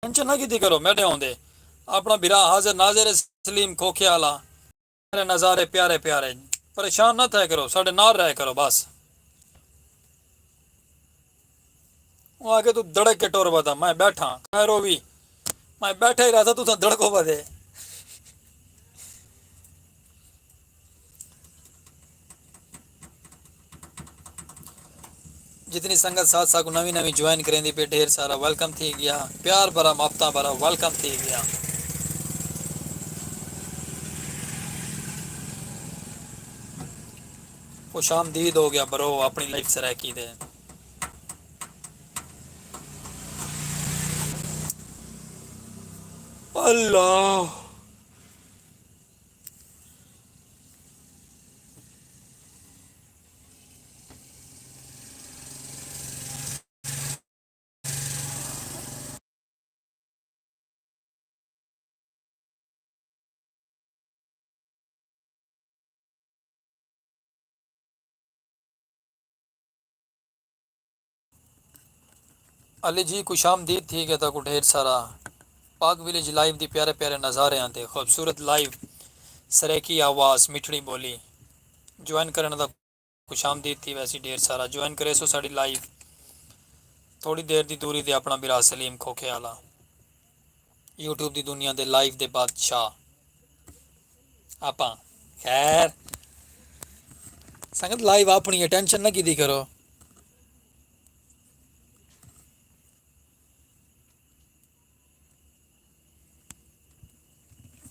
ٹینشن نہ کیتی کرو، میڈے ہوندے اپنا بھرا حاضر ناظر سلیم کھوکھے آلا۔ میرے نظارے پیارے پیارے، پریشان نہ تھیا کرو، ساڈے نال رہیا کرو بس۔ او آکھے توں دڑک کے ٹر ودا، میں بیٹھاں۔ خیر ہووی، میں بیٹھا ہی رہساں، تساں دڑکو ودے۔ جتنی سنگت ساتھ ساکوں نویں نویں جوائن کریندی پئی، ڈھیر سارا ویلکم تھی گیا، پیار بھرا، محبتاں بھرا ویلکم تھی گیا۔ خوش آمدید ہو گیا برو اپنی لائف سرائیکی دے۔ اللہ۔ علی جی، خوش آمدید تھی ڳیا تہاکوں ڈھیر سارا۔ پاک ولیج لائیو دی پیارے پیارے نظاریاں تے خوبصورت لائیو، سرائیکی آواز، مٹھڑی ٻولی۔ جوائن کرݨ دا خوش آمدید تھی ویسی ڈھیر سارا۔ جوائن کریسو ساݙی لائیو۔ تھوڑی دیر دی دوری تے اپݨا بھرا سلیم کھوکھے آلا، یوٹیوب دی دنیا دے لائیو دے بادشاہ۔ آپاں خیر، سنگت لائیو اپݨی ہے، ٹینشن نہ کیتی کرو۔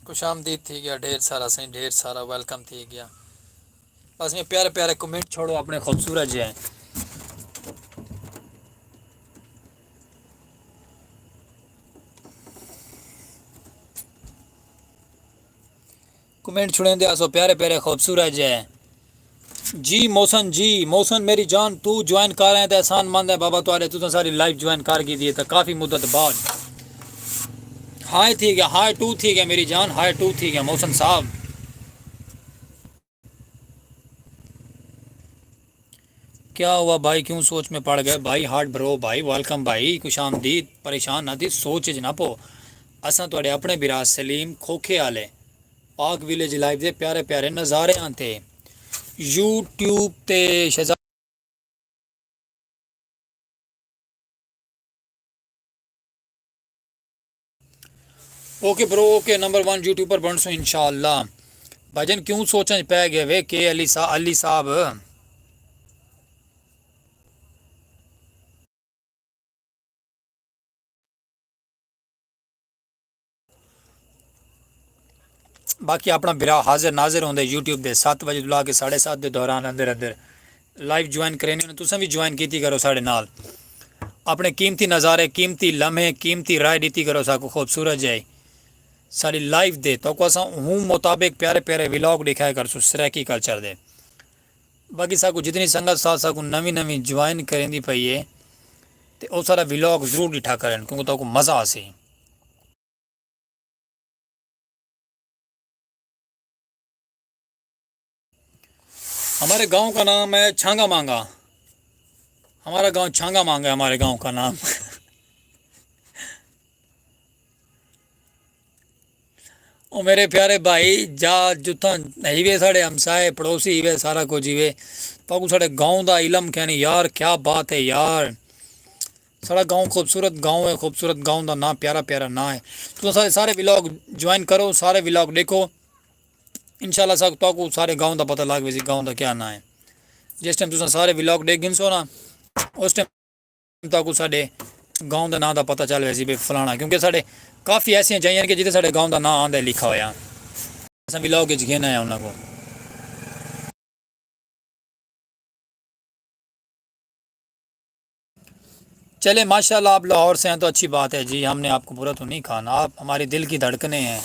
خوش آمدید تھی ڳیا ڈھیر سارا سائیں، ڈھیر سارا ویلکم تھی ڳیا۔ بس میں پیارے پیارے کمنٹ چھوڑو اپݨے خوبصورت جے۔ کمنٹ چھڑیندے آسو پیارے پیارے خوبصورت جے۔ جی محسن، جی محسن میری جان، تو جوائن کر رہے ہیں تے احسان مند ہے بابا تہاݙے، تساں ساری لائیو جوائن کر گھدی ہے تے کافی مدت بعد۔ ہائے تھی ڳیا، ہائے ٹو تھی ڳیا میری جان، ہائے ٹو تھی ڳیا محسن صاحب۔ کیا ہوا بھائی، کیوں سوچ میں پڑ گئے؟ بھائی ہارٹ برو، بھائی ویلکم، بھائی خوش آمدید۔ پریشان نہ تھی، سوچ اچ نہ پو، اساں تہاݙے اپݨے بھرا سلیم کھوکھے آلے۔ پاک ولیج لائیو دے پیارے پیارے نظارے آن تے یوٹیوب تے شہزاد۔ اوکے برو، اوکے، نمبر ون یوٹیوبر بݨسوں انشاءاللہ۔ بھجن کیوں سوچاں پے گئے وے کے علی صا-، علی صاحب؟ باقی اپݨا بھرا حاضر ناظر ہوندے یوٹیوب دے ست وجے توں لا کے ساڑھے ست دے دوران اندر اندر لائیو جوائن کرینے نے، تساں وی جوائن کیتی کرو ساڑے نال۔ اپݨے قیمتی نظارے، قیمتی لمحے، قیمتی رائے ݙتی کرو ساکوں خوبصورت جئے ساڑی لائیو دے۔ تہاکوں اساں ہوں مطابق پیارے پیارے ولاگ ݙکھایا کرسوں سرائیکی کلچر دے۔ باقی ساکوں جتنی سنگت ساتھ ساکوں نویں نویں جوائن کریندی پئی ہے تے او سارا ولاگ ضرور ݙٹھا کرن، کیونکہ تہاکوں مزہ آسی۔ ہمارے گاؤں کا نام ہے چھانگا مانگا۔ ہمارا گاؤں چھانگا مانگا ہے، ہمارے گاؤں کا نام۔ او میرے پیارے بھائی، جا جتھاں ہیوے ساڑے ہمسائے، پڑوسی ہیوے، سارا کچھ ہیوے، تہاکوں ساڑے گاؤں دا علم کینی یار، کیا بات ہے یار۔ ساڑا گاؤں خوبصورت گاؤں ہے، خوبصورت گاؤں دا ناں پیارا پیارا ناں ہے۔ تساں سارے، سارے ولاگ جوائن کرو، سارے ولاگ ݙیکھو۔ انشاءاللہ سا-، تہاکوں سارے گاؤں دا پتہ لڳ ویسی، گاؤں دا کیا ناں ہے۔ جس ٹائم تساں سارے ولاگ ݙیکھ گھنسو نا، اس ٹائم تہاکوں ساݙے گاؤں دے ناں دا پتہ چل ویسی بھئی فلانا، کیونکہ ساݙے کافی ایسیاں جائیاں کہ جتھے ساݙے گاؤں دا ناں آندا ہے لکھا ہویا۔ اساں ولاگ وچ گھن آئے انہاں کوں۔ چلے ماشاءاللہ، آپ لاہور سے ہیں تو اچھی بات ہے جی، ہم نے آپ کو برا تو نہیں کہا نا، آپ ہمارے دل کی دھڑکنیں ہیں۔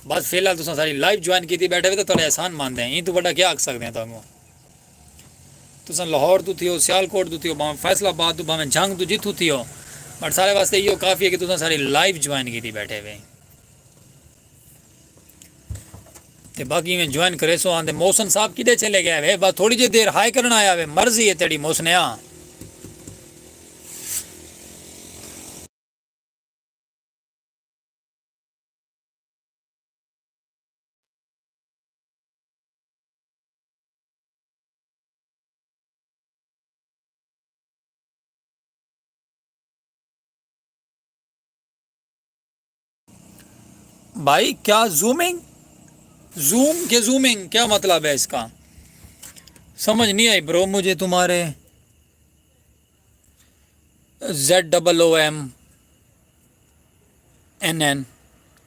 بس فی الحال تساں ساری لائیو جوائن کیتی بیٹھے ہوئے تو تہاݙے احسان مند ہیں، ایں تو وݙا کیا آکھ سڳدے ہیں تہاکوں؟ تساں لاہور تو تھیو، سیالکوٹ تو تھیو، بھاویں فیصل آباد تو، بھاویں جھنگ تو، جتھوں تھیو، بٹ سارے واسطے ایہو کافی ہے کہ تساں ساری لائیو جوائن کیتی بیٹھے ہوئے۔ تے باقی میں جوائن کریسو۔ آندے محسن صاحب کدے چلے گئے وے؟ بس تھوڑی جی دیر ہائے کرن آیا وے، مرضی ہے تیری محسنیا۔ بھائی کیا زومنگ، زوم کے زومنگ کیا مطلب ہے اس کا؟ سمجھ نہیں آئی برو مجھے تمہارے۔ Z double O M N N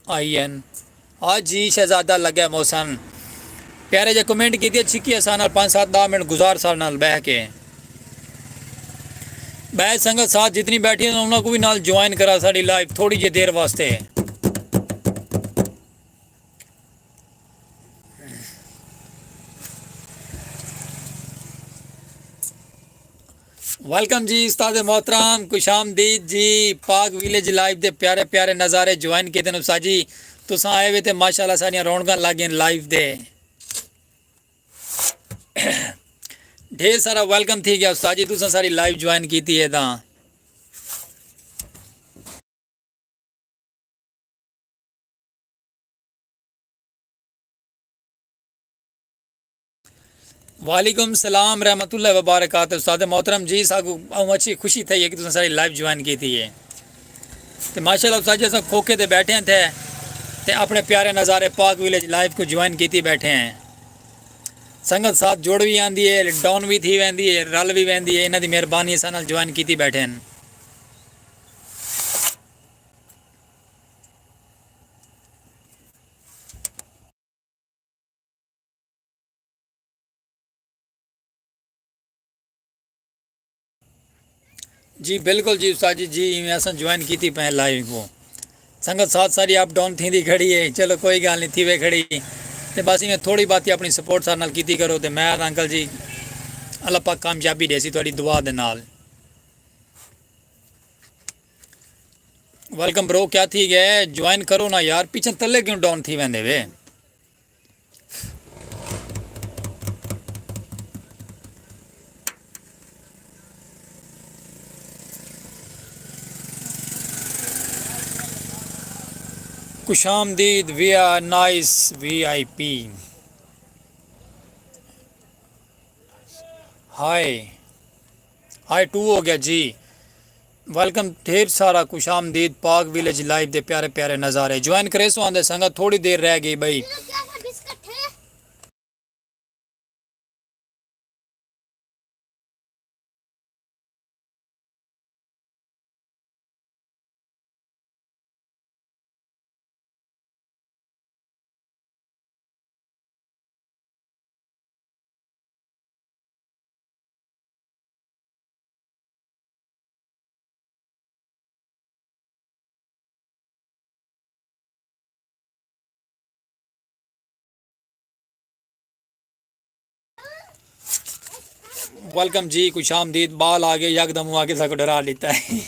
I N. ہاں جی شہزادہ لگا محسن، پیارے جے کمنٹ کیتی، اچھی کی اساں نال پانچ سات دہ منٹ گزار ساڑے نال بہہ کے۔ بہہ سنگت ساتھ جتنی بیٹھی ہے انہاں کو بھی نال جوائن کرا ساڑی لائیو تھوڑی جی دیر واسطے۔ ویلکم جی استاد محترم، خوش آمدید جی۔ پاک ویلیج لائیو دے پیارے پیارے نظارے جوائن کیتے نے استاد جی۔ تساں آئے ہوئے تے ماشاءاللہ ساریاں رونقاں لگ گئین لائیو دے۔ ڈھیر سارا ویلکم تھی گیا استاد جی، تساں ساری لائیو جوائن کیتی ہے تاں۔ وعلیکم السلام رحمۃ اللہ وبرکاتہ۔ استاد محترم جی، ساکوں ٻہوں اچھی خوشی تھئی ہے کہ تساں ساݙی لائیو جوائن کیتی ہے۔ تے ماشاءاللہ استاد جی، اساں کھوکھے تے ٻیٹھے ہیں تھے تے اپݨے پیارے نظارے پاک ولیج لائیو کوں جوائن کیتی ٻیٹھے ہیں۔ سنگت ساتھ جڑ وی آندی ہے، ڈاؤن وی تھی ویندی ہے، رل وی ویندی ہے۔ انہاں دی مہربانی اساں نال جوائن کیتی ٻیٹھے ہیں۔ جی بالکل جی استاد جی، جی ایویں اساں جوائن کیتی پئے لائیو کوں۔ سنگت ساتھ ساری اپ ڈاؤن تھیندی کھڑی ہے، چلو کوئی ڳالھ نہیں، تھیوے کھڑی۔ تے بس ایویں تھوڑی باتی اپݨی سپورٹ ساݙے نال کیتی کرو تے میں انکل جی، اللہ پاک کامیابی ݙیسی تہاݙی دعا دے نال۔ ویلکم برو، کیا تھی ڳئے؟ جوائن کرو نا یار، پچھے تلے کیوں ڈاؤن تھی ویندے وے؟ خوش آمدید، وی آر نائس وی آئی پی۔ ہائے، ہائے ٹو ہو گیا جی۔ ویلکم، ڈھیر سارا خوش آمدید۔ پاک ویلیج لائیو دے پیارے پیارے نظارے۔ جوائن کریسو آندے سنگت، تھوڑی دیر رہ ڳئی بھائی۔ ویلکم جی، خوش آمدید۔ بال آ ڳئے، یکدم آ کے ساکوں ڈرا ݙتا ہے۔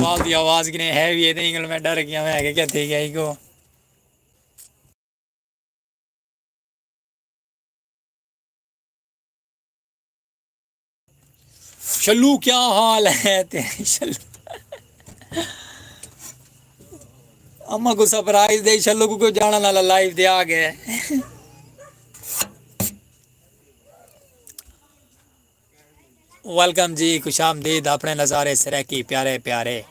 بال دی آواز کنے ہے وی ہے، تے اینکل میں ڈر ڳیا، میں کہ کیا تھی ڳیا ایکوں۔ شلو کیا حال ہے تیرے شلو؟ اماں کوں سرپرائز ݙے، شلو کوں کوئی ڄاݨݨ والا لائیو تے آ ڳئے۔ ویلکم جی، خوش آمدید۔ اپݨے نظارے سرائیکی پیارے پیارے۔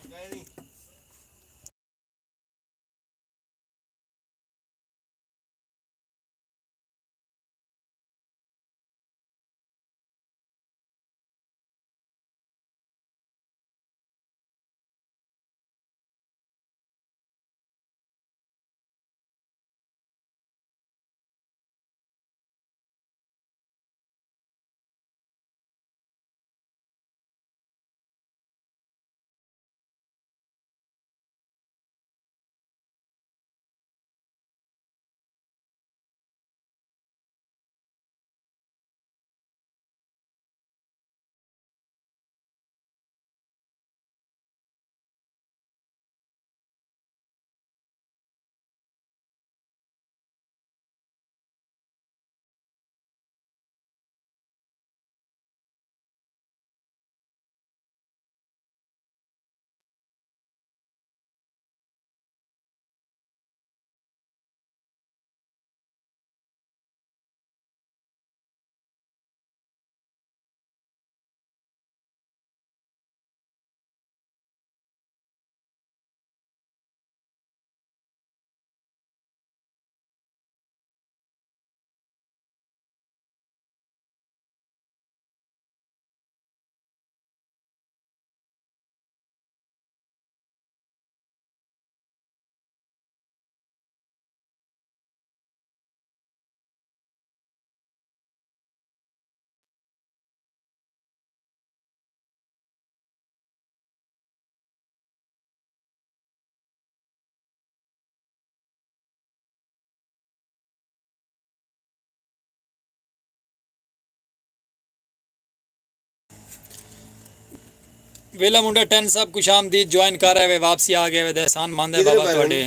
ویلا منڈا ٹین صاحب، خوش آمدید، جوائن کر آئے وے، واپسی آ ڳئے وے، تے احسان مند ہے بابا تہاݙے۔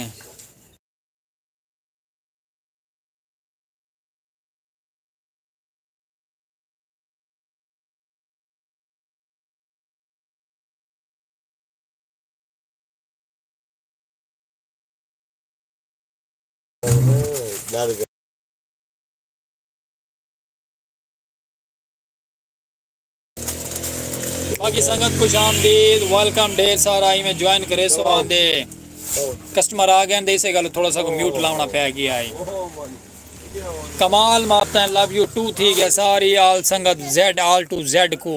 باقی سنگت خوش آمدید، ویلکم، ڈھیر سارا ایویں جوائن کرے سو آندے۔ کسٹمر آ گئے دے، اسے گل تھوڑا سا کو میوٹ لاونا پے گیا ہے۔ کمال مارتا ہے، لو یو ٹو تھی گیا ساری آل سنگت، زیڈ آل ٹو زیڈ کو۔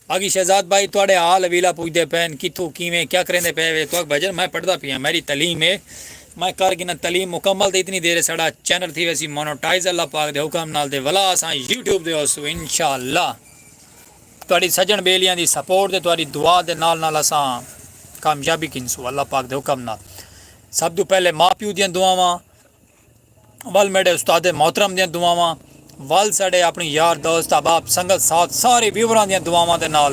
باقی شہزاد بھائی تواڈے حال ویلا پوچھدے پین، کتھوں کیویں کیا کریندے پے وے؟ تواک بھجن میں پڑھدا پیاں، میری تعلیم ہے، میں کر گنا تعلیم مکمل۔ تے اتنی دیر ساڈا چینل تھی ویسی مونوٹائز اللہ پاک دے حکم نال، دے ولا اساں یوٹیوب دے ہوسو انشاءاللہ۔ تہاڈی سجݨ ٻیلیاں دی سپورٹ تے تہاڈی دعا دے نال نال اساں کامیابی گھنسوں اللہ پاک دے حکم نال۔ سب توں پہلے ماء پیو دیاں دعاواں، ول میݙے استاد محترم دیاں دعاواں، ول ساݙے اپݨی یار دوست احباب سنگت ساتھ سارے ویوراں دیاں دعاواں دے نال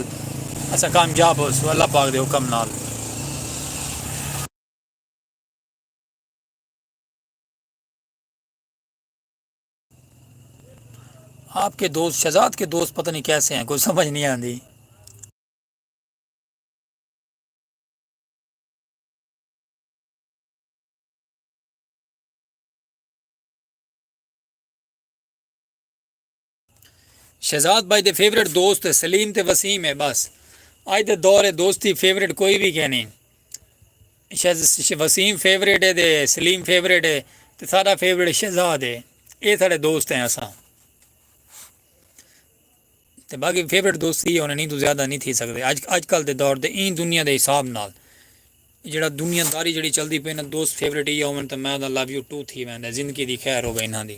اساں کامیاب ہوسوں اللہ پاک دے حکم نال۔ آپ کے دوست، شہزاد کے دوست پتہ نہیں کیسے ہیں، کوئی سمجھ نہیں آندی۔ شہزاد بھائی دے فیورٹ دوست سلیم تے وسیم ہے، بس اج دے دور ہے دوستی فیورٹ کوئی بھی کینی۔ شہز-، ش-، وسیم فیورٹ ہے تے سلیم فیورٹ ہے تے ساڈا فیورٹ شہزاد ہے۔ اے ساڈے دوست ہیں اساں۔ تے باقی فیورٹ دوستی ہے، انہیں نہیں تو زیادہ نہیں تھی سکدے۔ اج، اج کل دے دور دے ایں دنیا دے حساب نال جیڑھا دنیا داری جیڑھی چلدی پئی نا، دوست فیورٹ ہی ہوون تے میں دا لو یو ٹو تھی ویندا، زندگی دی خیر ہووے انہاں دی۔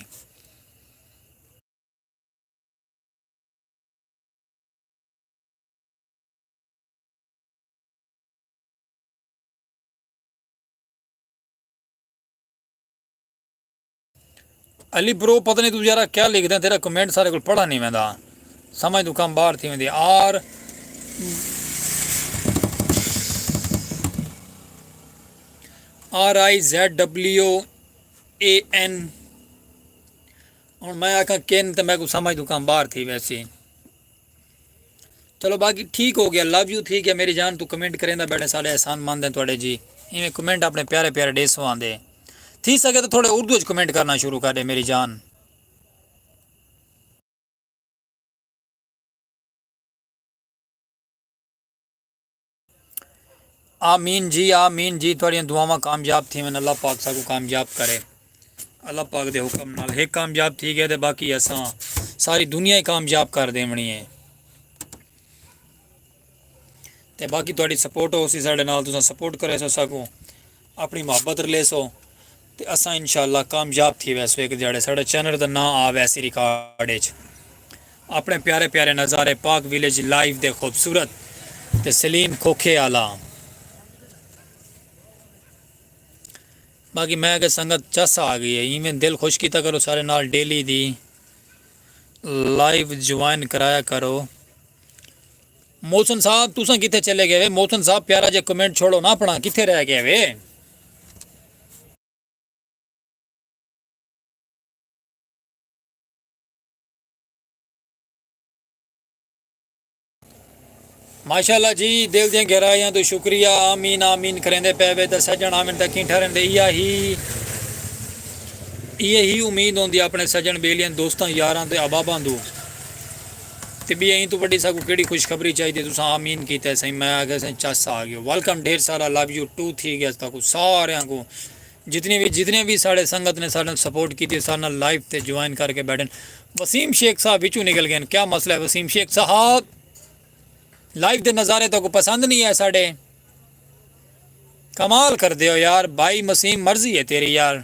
علی برو، پتہ نہیں تو یارا کیا لکھدیں، تیرا کمنٹ سارے کول پڑھا نہیں ویندا، سمجھ تو کم باہر تھی ویندی۔ R R I Z W A N. ہن میں آکھاں کن تے میکوں سمجھ توں کم باہر تھی ویسی۔ چلو باقی ٹھیک ہو گیا، لو یو تھی گیا میری جان، توں کمنٹ کریندا بیٹھے، سارے احسان مند ہیں تہاڈے جی۔ ایویں کمنٹ اپنے پیارے پیارے ڈیسو آندے۔ تھی سکے تو تھوڑے اردو وچ کمنٹ کرنا شروع کر دے میری جان۔ آمین جی، آمین جی، تہاڈیاں دعاواں کامیاب تھیون، اللہ پاک ساکوں کامیاب کرے۔ اللہ پاک دے حکم نال ہک کامیاب تھی گئے تے باقی اساں ساری دنیا ہی کامیاب کر دیونی ہے۔ تے باقی تہاڈی سپورٹ ہوسی ساڈے نال، تساں سپورٹ کریسو ساکوں، اپنی محبت رلیسو تے اساں انشاءاللہ کامیاب تھی ویسوں ہک دیہاڑے، ساڈے چینل دا ناں آ ویسی ریکارڈ اچ۔ اپنے پیارے پیارے نظارے پاک ویلیج لائیو دے خوبصورت تے سلیم کھوکھے آلا۔ باقی میں کہ سنگت چس آ گئی ہے، ایویں دل خوش کیتا کرو سارے نال ڈیلی دی لائیو جوائن کرایا کرو۔ محسن صاحب، تساں کتھے چلے گئے وے؟ محسن صاحب، پیارا جے کمنٹ چھوڑو نا اپنا، کتھے رہ گئے وے؟ ماشاءاللہ جی، دل دیاں گہرائیاں توں شکریہ، آمین آمین کریندے پئے وے تاں سڄݨ آون تاں کیں ٹھرن دے۔ ایہا ہی، ایہا ہی امید ہوندی اپݨے سڄݨ ٻیلیاں دوستاں یاراں تے احباباں توں۔ تے ٻیا ایں توں وݙی ساکوں کیڑھی خوشخبری چاہیدی؟ تساں آمین کیتا ہے سئیں، میں آکھیا سئیں چس آ ڳیو۔ ویلکم ڈھیر سارا، لو یو ٹو تھی ڳیا تاکوں ساریاں کوں۔ جتنی وی، جتنے وی ساݙے سنگت نے ساݙے نال سپورٹ کیتی، ساݙے نال لائیو تے جوائن کر کے بیٹھن۔ وسیم شیخ صاحب وچوں نکل ڳئے، کیا مسئلہ ہے وسیم شیخ صاحب؟ لائیو دے نظارے تہاکوں پسند نہیں آئے ساݙے؟ کمال کردے ہو یار، بھائی وسیم مرضی ہے تیری یار۔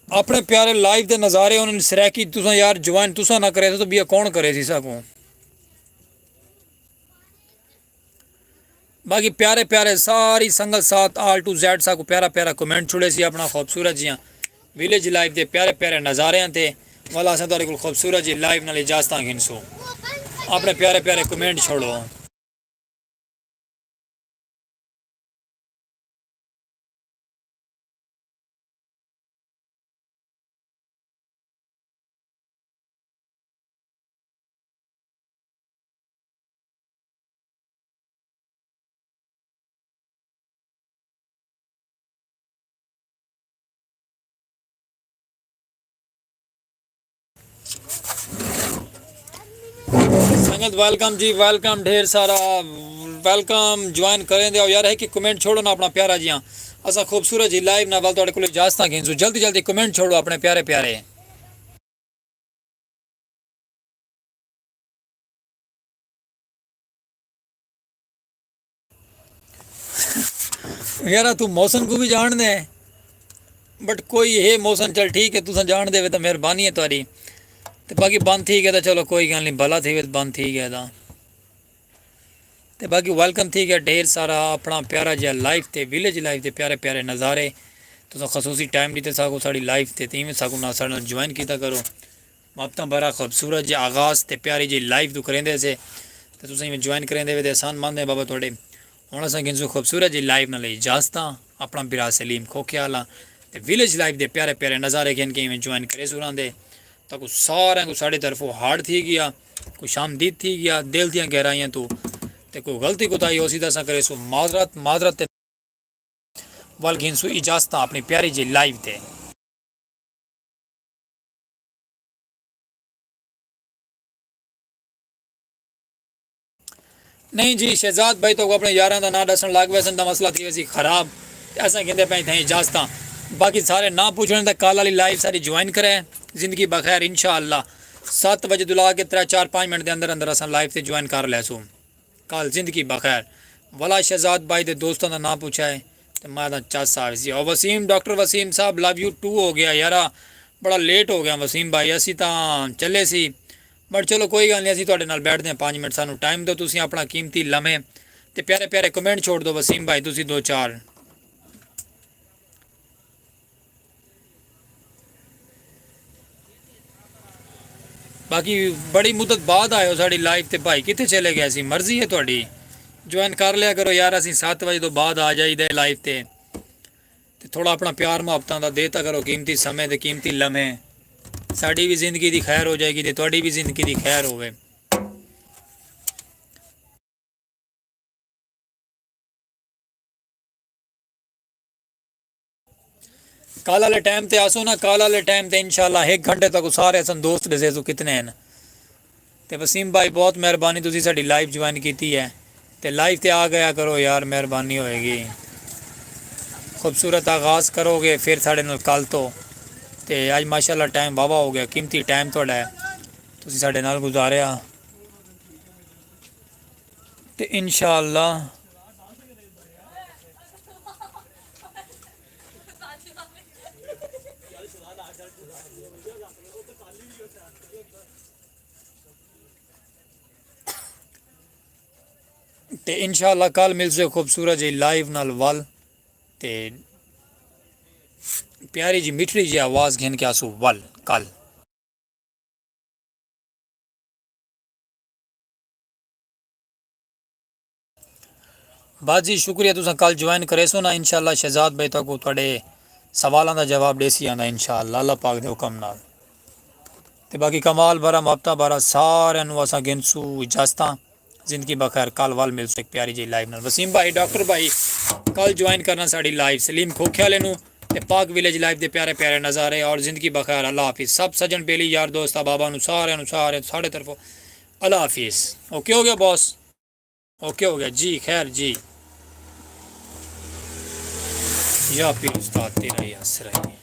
اپݨے پیارے لائیو دے نظارے انہاں دی سرائیکی تساں یار جوائن تساں نہ کریسو تاں ٻیا کون کریسی ساکوں؟ باقی پیارے پیارے ساری سنگت ساتھ آل ٹو زیڈ ساکوں پیارا پیارا کمنٹ چھوڑیسی اپݨا خوبصورت جیاں ویلیج لائف دے پیارے پیارے نظاریاں تے۔ ولا اساں تہاݙے کول خوبصورت جی لائف نال اجازتاں گھنسوں۔ اپݨے پیارے پیارے کمنٹ چھوڑو۔ سنگت ویلکم جی، ویلکم ڈھیر سارا، ویلکم۔ جوائن کریں دے آؤ یار، ہے کہ کمنٹ چھوڑو نا اپنا پیارا جیاں۔ اساں خوبصورت جی لائیو نال ول تہاڈے کول اجازتاں گھنسوں۔ جلدی جلدی کمنٹ چھوڑو اپنے پیارے پیارے۔ یارا تو محسن کو بھی جان دے، بٹ کوئی ہے محسن، چل ٹھیک ہے، تساں جان دے وے تو مہربانی ہے تاری۔ تے باقی بند تھی گیا تو چلو کوئی گل نہیں، بھلا تھی وے تو بند تھی گیا تو۔ تے باقی ویلکم تھی گیا ڈھیر سارا اپنا پیارا جہا لائف تے ویلیج لائف دے پیارے پیارے نظارے۔ تساں خصوصی ٹائم ڈیتے ساکو ساڑی لائف تے، تے ایویں ساکو نال ساڑے نال جوائن کیتا کرو۔ محبتاں بھرا خوبصورت جے آغاز تے پیاری جی لائیو توں کریندے سے، تے تساں ایویں جوائن کریندے وے تے احسان مند ہیں بابا تہاڈے۔ ہن اساں گھنسوں خوبصورت جی لائیو نال اجازتاں، اپنا بھرا سلیم کھوکھے آلا تے ویلیج لائیو دے پیارے پیارے نظارے گھن کے ایویں جوائن کریسوں راہندے۔ تاکو سارے کو ساڈی طرفوں ہارڈ تھی گیا، خوش آمدید تھی گیا دل دیاں گہرائیاں توں، تے کوئی غلطی کوتاہی ہوسی تاں اساں کریسوں معذرت، معذرت تے ول گھنسوں اجازتاں اپنی پیاری جی لائیو تے۔ نہیں جی شہزاد بھائی، تو اپنے یاراں دا ناں ڈسن لگ ویسن تاں مسئلہ تھی ویسی خراب، تے اساں گھندے پئے تھیں اجازتاں۔ باقی سارے ناں پوچھنے تے کال والی لائیو ساری جوائن کرے۔ زندگی بخیر انشاءاللہ۔ ست وجے تو لا کے ترے چار پانچ منٹ دے اندر اندر اساں لائیو تے جوائن کر لیسوں۔ کال زندگی بخیر۔ ولا شہزاد بھائی دے دوستاں دا ناں پوچھا ہے تے میں تاں چس آوے سی۔ او وسیم، ڈاکٹر وسیم صاحب، لو یو ٹو ہو گیا یارا، بڑا لیٹ ہو گیا وسیم بھائی، اسی تاں چلے سی، بٹ چلو کوئی گل نہیں، اسی تہاڈے نال بیٹھدے ہیں پانچ منٹ، سانو ٹائم دو، تسی اپنا قیمتی لمحے تے پیارے پیارے کمنٹ چھوڑ دو وسیم بھائی، تسی دو چار۔ باقی بڑی مدت بعد آئے ہو ساڑی لائف تے بھائی، کتھے چلے گئے سی؟ مرضی ہے تہاڈی، جوائن کر لیا کرو یار، اسی ست وجے تو بعد آ جائی دے لائف تے۔ تے تھوڑا اپنا پیار محبتاں دا دیتا کرو، قیمتی سمے تے قیمتی لمحے۔ ساڈی بھی زندگی دی خیر ہو جائے گی تے تہاڈی بھی زندگی دی خیر ہوے۔ کل والے ٹائم تے آسو نا، کل والے ٹائم تے انشاءاللہ ہک گھنٹے تک سارے اساں دوست ڈسیسوں کتنے ہیں۔ تے وسیم بھائی بہت مہربانی، تسی ساڈی لائیو جوائن کیتی ہے تے لائیو تے آ گیا کرو یار، مہربانی ہوئے گی۔ خوبصورت آغاز کرو گے پھر ساڈے نال کل تو۔ تے اج ماشاءاللہ ٹائم واوا ہو گیا، قیمتی ٹائم تہاڈا ہے، تسی ساڈے نال گزاریا۔ تے انشاءاللہ تے انشاءاللہ کل ملسوں خوبصورت جی لائیو نال ول تے پیاری جی مٹھڑی جی آواز گھن کے آسوں ول کل۔ بس جی شکریہ، تساں کل جوائن کریسو نا، انشاءاللہ شہزاد بھائی تہاکوں تہاڈے سوالاں دا جواب ڈیسی آندا انشاءاللہ، اللہ پاک دے حکم نال۔ تے باقی کمال بھرا، محبتاں بھرا، سارے نو اساں گھنسو اجازتاں۔ زندگی بخیر، کل ول ملسوں ایک پیاری جی لائیو نال۔ وسیم بھائی، ڈاکٹر بھائی، کل جوائن کرنا ساڈی لائیو۔ سلیم کھوکھے والے نو تے پاک ویلیج لائیو دے پیارے پیارے نظارے۔ اور زندگی بخیر، اللہ حافظ۔ سب سجن بیلی یار دوست احباباں نو سارے نو سارے ساڈے طرفوں اللہ حافظ۔ اوکے ہو گیا باس؟ اوکے ہو گیا جی، خیر جی۔ یا پیر استاد تیرا ہی آسرا ہے۔